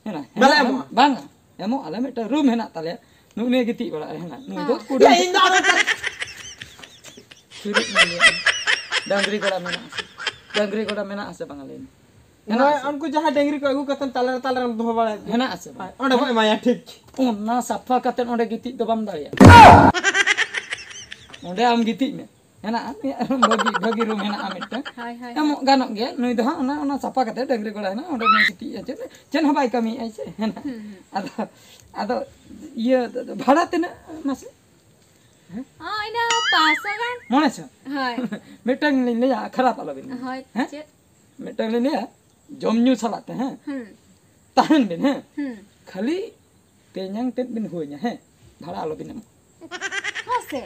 ᱦᱮᱱᱟ, ᱵᱟᱞᱮ ᱦᱮᱱᱟ, ᱮᱢᱚᱜᱼᱟ᱾ ᱵᱟᱝᱟ, ᱮᱢᱚᱜ ᱟᱞᱮ, ᱢᱤᱫᱴᱟᱝ ᱨᱩᱢ ᱦᱮᱱᱟᱜ ᱛᱟᱞᱮᱭᱟ, ᱱᱩᱜ ᱱᱤᱭᱟᱹ ᱜᱤᱛᱤᱡ ᱵᱟᱲᱟᱜ ᱨᱮ ᱦᱮᱱᱟ, ᱱᱩᱭ ᱫᱚ ᱦᱮᱸ᱾ ᱠᱩᱰᱟᱹᱢ ᱤᱧ ᱫᱚ ᱟᱨᱚ ᱚᱠᱟᱨᱮ? ᱪᱩᱨᱩᱡ ᱢᱮ ᱞᱟᱹᱭᱟ᱾ ᱰᱟᱝᱨᱤ ᱜᱚᱲᱟ ᱢᱮᱱᱟᱜᱼᱟ ᱥᱮ? ᱰᱟᱝᱨᱤ ᱜᱚᱲᱟ ᱢᱮᱱᱟᱜᱼᱟ ᱥᱮ ᱵᱟᱝᱟ ᱞᱟᱹᱭ ᱢᱮ? ᱦᱮᱱᱟᱜ ᱱᱚᱣᱟ ᱟᱥᱮ? ᱩᱱᱠᱩ ᱡᱟᱦᱟᱸ ᱰᱟᱝᱨᱤ ᱠᱚ ᱟᱹᱜᱩ ᱠᱟᱛᱮ ᱛᱟᱞᱟᱨᱮ, ᱛᱟᱞᱟᱨᱮᱢ ᱫᱚᱦᱚ ᱵᱟᱲᱟᱭᱮᱫ ᱠᱚᱣᱟ᱾ ᱦᱮᱱᱟᱜ ᱟᱥᱮ ᱵᱟᱝ? ᱦᱳᱭ, ᱚᱸᱰᱮ ᱵᱚ ᱮᱢᱟᱭᱟ, ᱴᱷᱤᱠ᱾ ᱚᱱᱟ ᱥᱟᱯᱷᱟ ᱠᱟᱛᱮ ᱚᱸᱰᱮ ᱜᱤᱛᱤᱡ ᱫᱚ ᱵᱟᱢ ᱫᱟᱲᱮᱭᱟᱜᱼᱟ᱾ ᱚᱸᱰᱮ ᱟᱢ ᱜᱤᱛᱤᱡ ᱢᱮ᱾ ᱦᱮᱱᱟᱜᱼᱟ, ᱱᱩᱭᱟᱜ ᱨᱩᱢ ᱵᱷᱟᱹᱜᱤ, ᱵᱷᱟᱹᱜᱤ ᱨᱩᱢ ᱦᱮᱱᱟᱜᱼᱟ ᱢᱤᱫᱴᱟᱝ᱾ ᱦᱳᱭ, ᱦᱳᱭ, ᱮᱢᱚᱜ ᱦᱳᱭ᱾ ᱜᱟᱱᱚᱜ ᱜᱮᱭᱟ, ᱱᱩᱭ ᱫᱚ ᱦᱟᱸᱜ ᱚᱱᱟ, ᱚᱱᱟ ᱥᱟᱯᱷᱟ ᱠᱟᱛᱮ ᱰᱟᱹᱝᱨᱤ ᱜᱚᱲᱟ ᱦᱮᱱᱟᱜᱼᱟ, ᱚᱸᱰᱮ ᱱᱩᱭ ᱜᱤᱛᱤᱡ ᱟᱭ, ᱪᱮᱫ, ᱪᱮᱫ ᱦᱚᱸ ᱵᱟᱭ ᱠᱟᱹᱢᱤᱭᱮᱫᱼᱟᱭ ᱥᱮ, ᱦᱮᱱᱟᱜ᱾ ᱦᱩᱸ, ᱦᱩᱸ᱾ ᱟᱫᱚ, ᱟᱫᱚ ᱤᱭᱟᱹ ᱵᱷᱟᱲᱟ ᱛᱤᱱᱟᱹᱜ ᱢᱟᱥᱮ? ᱦᱮᱸ? ᱦᱚᱸ, ᱤᱱᱟᱹ ᱯᱟᱸᱪᱥᱚ ᱜᱟᱱ᱾ ᱢᱚᱬᱮ ᱥᱚ? ᱦᱳᱭ᱾ ᱢᱤᱫᱴᱟᱝ ᱞᱤᱧ ᱞᱟᱹᱭᱟ, ᱠᱷᱟᱨᱟᱯ ᱟᱞᱚᱵᱤᱱ ᱢᱮᱱᱟ᱾ ᱦᱳᱭ, ᱦᱮᱸ? ᱪᱮᱫ? ᱢᱤᱫᱴᱟᱝ ᱞᱤᱧ ᱞᱟᱹᱭᱟ, ᱡᱚᱢ ᱧᱩ ᱥᱟᱞᱟᱜ ᱛᱮ, ᱦᱮᱸ? ᱦᱩᱸ᱾ ᱛᱟᱦᱮᱱ ᱵᱤᱱ, ᱦᱮᱸ? ᱦᱩᱸ᱾ ᱠᱷᱟᱹᱞᱤ ᱛᱮᱧᱟᱝ ᱛᱮᱫ ᱵᱤᱱ ᱦᱩᱭᱧᱟ, ᱦᱮᱸ? ᱵᱷᱟᱲᱟ ᱟᱞᱚᱵᱤᱱ ᱮᱢᱟ᱾ ᱦᱚᱸ ᱥᱮ?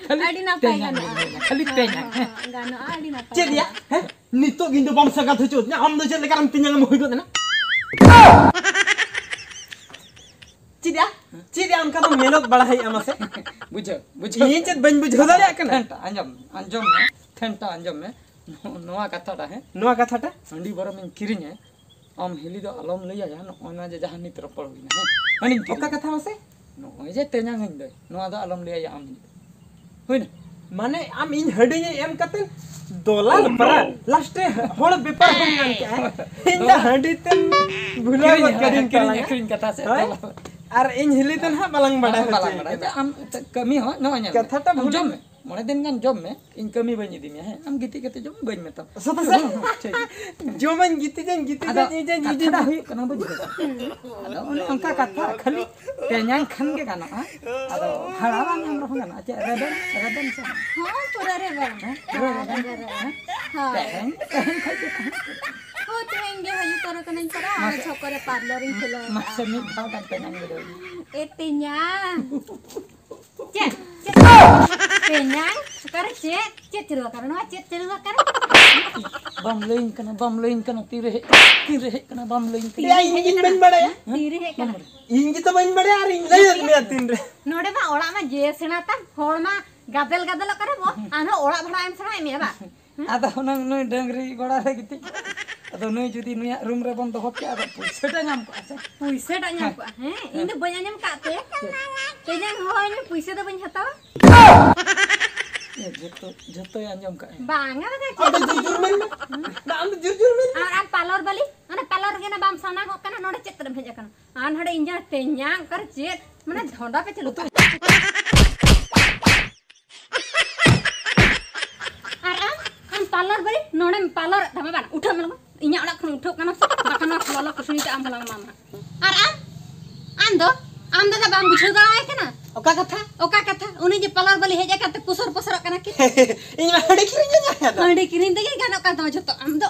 ᱠᱷᱟᱹᱞᱤ ᱟᱹᱰᱤ ᱱᱟᱯᱟᱭ ᱛᱮᱧᱟᱝ ᱜᱟᱱᱚᱜᱼᱟ᱾ ᱵᱤᱱ ᱦᱩᱭᱧᱟ, ᱠᱷᱟᱹᱞᱤ ᱦᱚᱸ, ᱛᱮᱧᱟᱝ, ᱦᱚᱸ, ᱦᱮᱸ? ᱦᱚᱸ, ᱜᱟᱱᱚᱜᱼᱟ, ᱟᱹᱰᱤ ᱱᱟᱯᱟᱭ ᱪᱮᱫ ᱭᱟ? ᱜᱟᱱᱚᱜᱼᱟ᱾ ᱦᱮᱸ? ᱱᱤᱛᱚᱜ ᱜᱮ ᱤᱧ ᱫᱚ ᱵᱟᱢ ᱥᱟᱸᱜᱟᱛ ᱦᱚᱪᱚᱣᱟᱫᱤᱧᱟ, ᱟᱢ ᱫᱚ ᱪᱮᱫ ᱞᱮᱠᱟᱱ ᱛᱮᱧᱟᱝ ᱮᱢ ᱦᱩᱭ ᱜᱚᱫ ᱮᱱᱟ? ᱪᱮᱫ ᱭᱟ? ᱪᱮᱫ ᱭᱟ ᱚᱱᱠᱟ ᱫᱚ ᱢᱮᱞᱚᱜ ᱵᱟᱲᱟ ᱦᱩᱭᱩᱜᱼᱟ ᱢᱟᱥᱮ? ᱵᱩᱡᱷᱟᱹᱣ, ᱵᱩᱡᱷᱟᱹᱣ᱾ ᱤᱧ ᱪᱮᱫ ᱵᱟᱹᱧ ᱵᱩᱡᱷᱟᱹᱣ ᱫᱟᱲᱮᱭᱟᱜ ᱠᱟᱱᱟ? ᱜᱷᱟᱱᱴᱟ, ᱟᱸᱡᱚᱢ, ᱟᱸᱡᱚᱢ ᱢᱮ, ᱜᱷᱟᱱᱴᱟ, ᱟᱸᱡᱚᱢ ᱢᱮ᱾ ᱱᱚᱣᱟ ᱠᱟᱛᱷᱟᱴᱟ, ᱦᱮᱸ? ᱱᱚᱣᱟ ᱠᱟᱛᱷᱟᱴᱟ? ᱦᱟᱺᱰᱤ ᱵᱚᱨᱚᱢ ᱤᱧ ᱠᱤᱨᱤᱧᱟ, ᱟᱢ ᱦᱤᱞᱤ ᱫᱚ ᱟᱞᱚᱢ ᱞᱟᱹᱭᱟᱭᱟ, ᱱᱚᱜᱼᱚᱭ ᱱᱚᱣᱟ ᱡᱮ ᱡᱟᱦᱟᱸ ᱱᱤᱛ ᱨᱚᱯᱚᱲ ᱦᱩᱭᱱᱟ, ᱦᱮᱸ? ᱦᱟᱺᱰᱤᱧ ᱚᱠᱟ ᱠᱤᱨᱤᱧᱟ᱾ ᱠᱟᱛᱷᱟ ᱢᱟᱥᱮ? ᱱᱚᱜᱼᱚᱭ ᱡᱮ ᱛᱮᱧᱟᱝ ᱟᱹᱧ ᱫᱚᱭ, ᱱᱚᱣᱟ ᱫᱚ ᱟᱞᱚᱢ ᱞᱟᱹᱭᱟ ᱟᱢ ᱦᱤᱡᱩᱜ᱾ ᱦᱩᱭᱱᱟ? ᱢᱟᱱᱮ ᱟᱢ ᱤᱧ ᱦᱟᱹᱰᱤᱧ ᱮᱢ ᱠᱟᱛᱮ ᱫᱚᱞᱟᱞ ᱯᱟᱨᱟ, ᱞᱟᱥᱴ ᱨᱮ ᱦᱚᱲ ᱵᱮᱯᱟᱨ ᱦᱚᱸ ᱜᱟᱱ ᱠᱟᱜᱼᱟ᱾ ᱤᱧ ᱫᱚ ᱦᱟᱹᱰᱤ ᱛᱮᱢ ᱵᱷᱩᱞᱟᱹᱣ ᱜᱚᱫ ᱠᱟᱹᱫᱤᱧ ᱠᱤᱨᱤᱧ ᱛᱟᱞᱟᱝᱟ᱾ ᱟᱹᱠᱷᱨᱤᱧ ᱠᱟᱛᱷᱟ ᱥᱮ ᱦᱳᱭ? ᱫᱚᱞᱟᱞ᱾ ᱟᱨ ᱤᱧ ᱦᱤᱞᱤ ᱫᱚ ᱱᱟᱦᱟᱜ ᱵᱟᱞᱟᱝ ᱵᱟᱲᱟᱭ ᱵᱟᱞᱟᱝ ᱦᱚᱪᱚᱭ ᱵᱟᱲᱟᱭᱟ᱾ ᱠᱟᱱᱟ᱾ ᱟᱢ ᱠᱟᱹᱢᱤ ᱦᱚᱸ ᱱᱚᱜᱼᱚᱭ ᱧᱮᱞ ᱢᱮ᱾ ᱠᱟᱛᱷᱟᱴᱟ ᱟᱢ ᱵᱷᱩᱞ ᱡᱚᱢ ᱢᱮ᱾ ᱢᱚᱬᱮ ᱫᱤᱱ ᱜᱟᱱ ᱡᱚᱢ ᱢᱮ, ᱤᱧ ᱠᱟᱹᱢᱤ ᱵᱟᱹᱧ ᱤᱫᱤ ᱢᱮᱭᱟ, ᱦᱮᱸ? ᱟᱢ ᱜᱤᱛᱤᱡ ᱠᱟᱛᱮ ᱡᱚᱢ ᱢᱮ, ᱵᱟᱹᱧ ᱢᱮᱛᱟᱢᱟ᱾ ᱥᱟᱫᱟ ᱥᱟᱫᱟ᱾ ᱴᱷᱤᱠ ᱜᱮᱭᱟ᱾ ᱡᱚᱢᱟᱹᱧ, ᱜᱤᱛᱤᱡᱟᱹᱧ, ᱟᱫᱚ ᱜᱤᱛᱤᱡᱟᱹᱧ, ᱤᱡᱟᱹᱧ, ᱠᱟᱛᱷᱟ ᱫᱚ ᱤᱡᱟᱹᱧ᱾ ᱦᱩᱭᱩᱜ ᱠᱟᱱᱟ, ᱵᱩᱡ ᱠᱮᱫᱟ? ᱟᱫᱚ ᱚᱱᱮ ᱚᱱᱠᱟ ᱠᱟᱛᱷᱟ, ᱠᱷᱟᱹᱞᱤ ᱛᱮᱧᱟᱝ ᱠᱷᱟᱱ ᱜᱮ ᱜᱟᱱᱚᱜᱼᱟ᱾ ᱟᱫᱚ ᱵᱷᱟᱲᱟ ᱵᱟᱝ ᱮᱢ ᱨᱮᱦᱚᱸ ᱜᱟᱱᱚᱜᱼᱟ᱾ ᱪᱮᱫ ᱨᱮᱵᱮᱱ, ᱨᱮᱵᱮᱱ ᱥᱮ? ᱦᱚᱸ, ᱯᱩᱨᱟᱹ ᱨᱮᱵᱮᱱ᱾ ᱦᱮᱸ? ᱯᱩᱨᱟᱹ ᱨᱮᱵᱮᱱ᱾ ᱦᱮᱸ? ᱦᱳᱭ᱾ ᱛᱮᱦᱮᱧ, ᱛᱮᱦᱮᱧ ᱠᱷᱚᱡ ᱜᱮ ᱛᱟᱦᱮᱸ ᱦᱚᱸ, ᱛᱮᱦᱮᱧ ᱜᱮ ᱦᱤᱡᱩᱜ ᱛᱚᱨᱟ ᱠᱟᱹᱱᱟᱹᱧ ᱛᱚᱨᱟ, ᱚᱱᱟ ᱢᱟᱥᱮ, ᱪᱷᱚᱠᱚ ᱨᱮ ᱯᱟᱨᱞᱟᱨ ᱤᱧ ᱠᱷᱩᱞᱟᱹᱣ ᱢᱟᱥᱮ ᱟᱠᱟᱫᱼᱟ᱾ ᱢᱤᱫ ᱫᱷᱟᱣ ᱜᱟᱱ ᱛᱮᱧᱟᱝ ᱵᱤᱰᱟᱹᱣ ᱤᱧ᱾ ᱮ ᱛᱮᱧᱟᱝ᱾ ᱪᱮᱫ? ᱪᱮᱫ? ᱛᱮᱧᱟᱝ? ᱚᱠᱟᱨᱮ ᱪᱮᱫ? ᱪᱮᱫ ᱪᱟᱹᱞᱩ ᱟᱠᱟᱱᱟ? ᱱᱚᱣᱟ ᱪᱮᱫ ᱪᱟᱹᱞᱩ ᱟᱠᱟᱱᱟ? ᱵᱟᱢ ᱞᱟᱹᱭᱟᱹᱧ ᱠᱟᱱᱟ, ᱵᱟᱢ ᱞᱟᱹᱭᱟᱹᱧ ᱠᱟᱱᱟ, ᱛᱤᱨᱮ ᱦᱮᱡ, ᱛᱤᱨᱮ ᱦᱮᱡ ᱠᱟᱱᱟ, ᱵᱟᱢ ᱞᱟᱹᱭᱟᱹᱧ ᱠᱟᱱᱟ᱾ ᱮᱭᱟ, ᱤᱧ ᱜᱤᱧ ᱵᱟᱹᱧ ᱵᱟᱲᱟᱭᱟ᱾ ᱛᱤᱨᱮ ᱦᱮᱡ ᱠᱟᱱᱟ? ᱤᱧ ᱜᱮᱛᱚ ᱵᱟᱹᱧ ᱵᱟᱲᱟᱭᱟ ᱟᱨ ᱤᱧ ᱞᱟᱹᱭᱟᱫ ᱢᱮᱭᱟ ᱛᱤᱱᱨᱮ? ᱱᱚᱰᱮ ᱢᱟ ᱚᱲᱟᱜ ᱢᱟ ᱡᱮ ᱥᱮᱬᱟ ᱛᱟᱢ, ᱦᱚᱲ ᱢᱟ ᱜᱟᱫᱮᱞ ᱜᱟᱫᱮᱞᱚᱜ ᱠᱟᱱᱟ ᱵᱚ, ᱟᱨᱦᱚᱸ ᱚᱲᱟᱜ ᱵᱷᱟᱲᱟ ᱮᱢ ᱥᱮᱬᱟᱭᱮᱫ ᱢᱮᱭᱟ ᱵᱟᱝ? ᱦᱮᱸ? ᱟᱫᱚ ᱦᱩᱱᱟᱹᱝ ᱱᱩᱭ ᱰᱟᱹᱝᱨᱤ ᱜᱚᱲᱟ ᱨᱮ ᱜᱤᱛᱤᱡ ᱠᱚᱜᱼᱟ᱾ ᱟᱫᱚ ᱱᱩᱭ ᱡᱩᱫᱤ ᱱᱩᱭᱟᱜ ᱨᱩᱢ ᱨᱮᱵᱚᱱ ᱫᱚᱦᱚ ᱠᱮᱭᱟ, ᱟᱫᱚ ᱯᱩᱭᱥᱟᱹ ᱴᱟ ᱧᱟᱢ ᱠᱚᱜᱼᱟ ᱥᱮ? ᱯᱩᱭᱥᱟᱹ ᱴᱟ ᱧᱟᱢ ᱠᱚᱜᱼᱟ, ᱦᱮᱸ? ᱤᱧ ᱫᱚ ᱵᱟᱹᱧ ᱟᱸᱡᱚᱢ ᱠᱟᱜ ᱛᱮ᱾ ᱪᱮᱫ? ᱛᱮᱧᱟᱝ ᱦᱚᱦᱚ ᱟᱹᱧ ᱢᱮ, ᱯᱩᱭᱥᱟᱹ ᱫᱚ ᱵᱟᱹᱧ ᱦᱟᱛᱟᱣᱟ᱾ ᱮ, ᱡᱷᱚᱛᱚ, ᱡᱷᱚᱛᱚᱭ ᱟᱸᱡᱚᱢ ᱠᱟᱜᱼᱟ᱾ ᱵᱟᱝᱟ, ᱵᱟᱝᱟ, ᱟᱢ ᱫᱚ ᱪᱮᱫ? ᱡᱩᱨ ᱡᱩᱨ ᱢᱮᱱ ᱢᱮ᱾ ᱵᱟ, ᱟᱢ ᱫᱚ ᱡᱩᱨ ᱡᱩᱨ ᱢᱮᱱ ᱢᱮ᱾ ᱟᱨ ᱟᱢ ᱯᱟᱨᱞᱚᱨ ᱵᱟᱹᱞᱤ, ᱚᱱᱟ ᱯᱟᱨᱞᱚᱨ ᱨᱮᱜᱮ ᱱᱟ ᱵᱟᱢ ᱥᱟᱱᱟ ᱜᱚᱜ ᱠᱟᱱᱟ, ᱱᱚᱰᱮ ᱪᱮᱫ ᱛᱮᱢ ᱦᱮᱡ ᱟᱠᱟᱱᱟ? ᱟᱨ ᱱᱚᱰᱮ ᱤᱧ ᱡᱟᱦᱟᱸ ᱛᱮᱧᱟᱝ ᱚᱠᱟᱨᱮ ᱪᱮᱫ, ᱢᱟᱱᱮ ᱫᱷᱚᱸᱰᱟ ᱯᱮ ᱪᱟᱹᱞᱩ ᱠᱟᱜᱼᱟ᱾ ᱟᱨ ᱟᱢ, ᱟᱢ ᱯᱟᱨᱞᱚᱨ ᱵᱟᱹᱞᱤ, ᱱᱚᱰᱮᱢ ᱯᱟᱨᱞᱚᱨ ᱮᱫ ᱛᱟᱢᱟ ᱵᱟᱝ? ᱩᱴᱷᱟᱹᱜ ᱢᱮ ᱞᱚᱜᱚᱱ᱾ ᱤᱧᱟᱹᱜ ᱚᱲᱟᱜ ᱠᱷᱚᱱ ᱩᱴᱷᱟᱹᱜ ᱠᱟᱱᱟ ᱥᱮ? ᱵᱟᱠᱷᱟᱱ ᱱᱚᱣᱟ ᱞᱚᱞᱚ ᱠᱩᱥᱱᱤ ᱛᱮ ᱟᱢ ᱦᱚᱞᱟᱝ ᱮᱢᱟᱢᱟ᱾ ᱟᱨ ᱟᱢ, ᱟᱢ ᱫᱚ, ᱟᱢ ᱫᱟᱫᱟ ᱵᱟᱢ ᱵᱩᱡᱷᱟᱹᱣ ᱫᱟᱲᱮᱭᱟᱭ ᱠᱟᱱᱟ? ᱚᱠᱟ ᱠᱟᱛᱷᱟ? ᱚᱠᱟ ᱠᱟᱛᱷᱟ? ᱩᱱᱤ ᱡᱮ ᱯᱟᱨᱞᱚᱨ ᱵᱟᱹᱞᱤ ᱦᱮᱡ ᱟᱠᱟᱱ ᱛᱮ ᱯᱩᱥᱚᱨ ᱯᱚᱥᱚᱨᱚᱜ ᱠᱟᱱᱟ ᱠᱤ? ᱤᱧ ᱢᱟ ᱦᱟᱺᱰᱤ ᱠᱤᱨᱤᱧ ᱜᱮ ᱡᱟᱦᱟᱸ ᱫᱚ᱾ ᱦᱟᱺᱰᱤ ᱠᱤᱨᱤᱧ ᱛᱮᱜᱮ ᱜᱟᱱᱚᱜ ᱠᱟᱱ ᱛᱟᱢᱟ ᱡᱷᱚᱛᱚ᱾ ᱟᱢ ᱫᱚ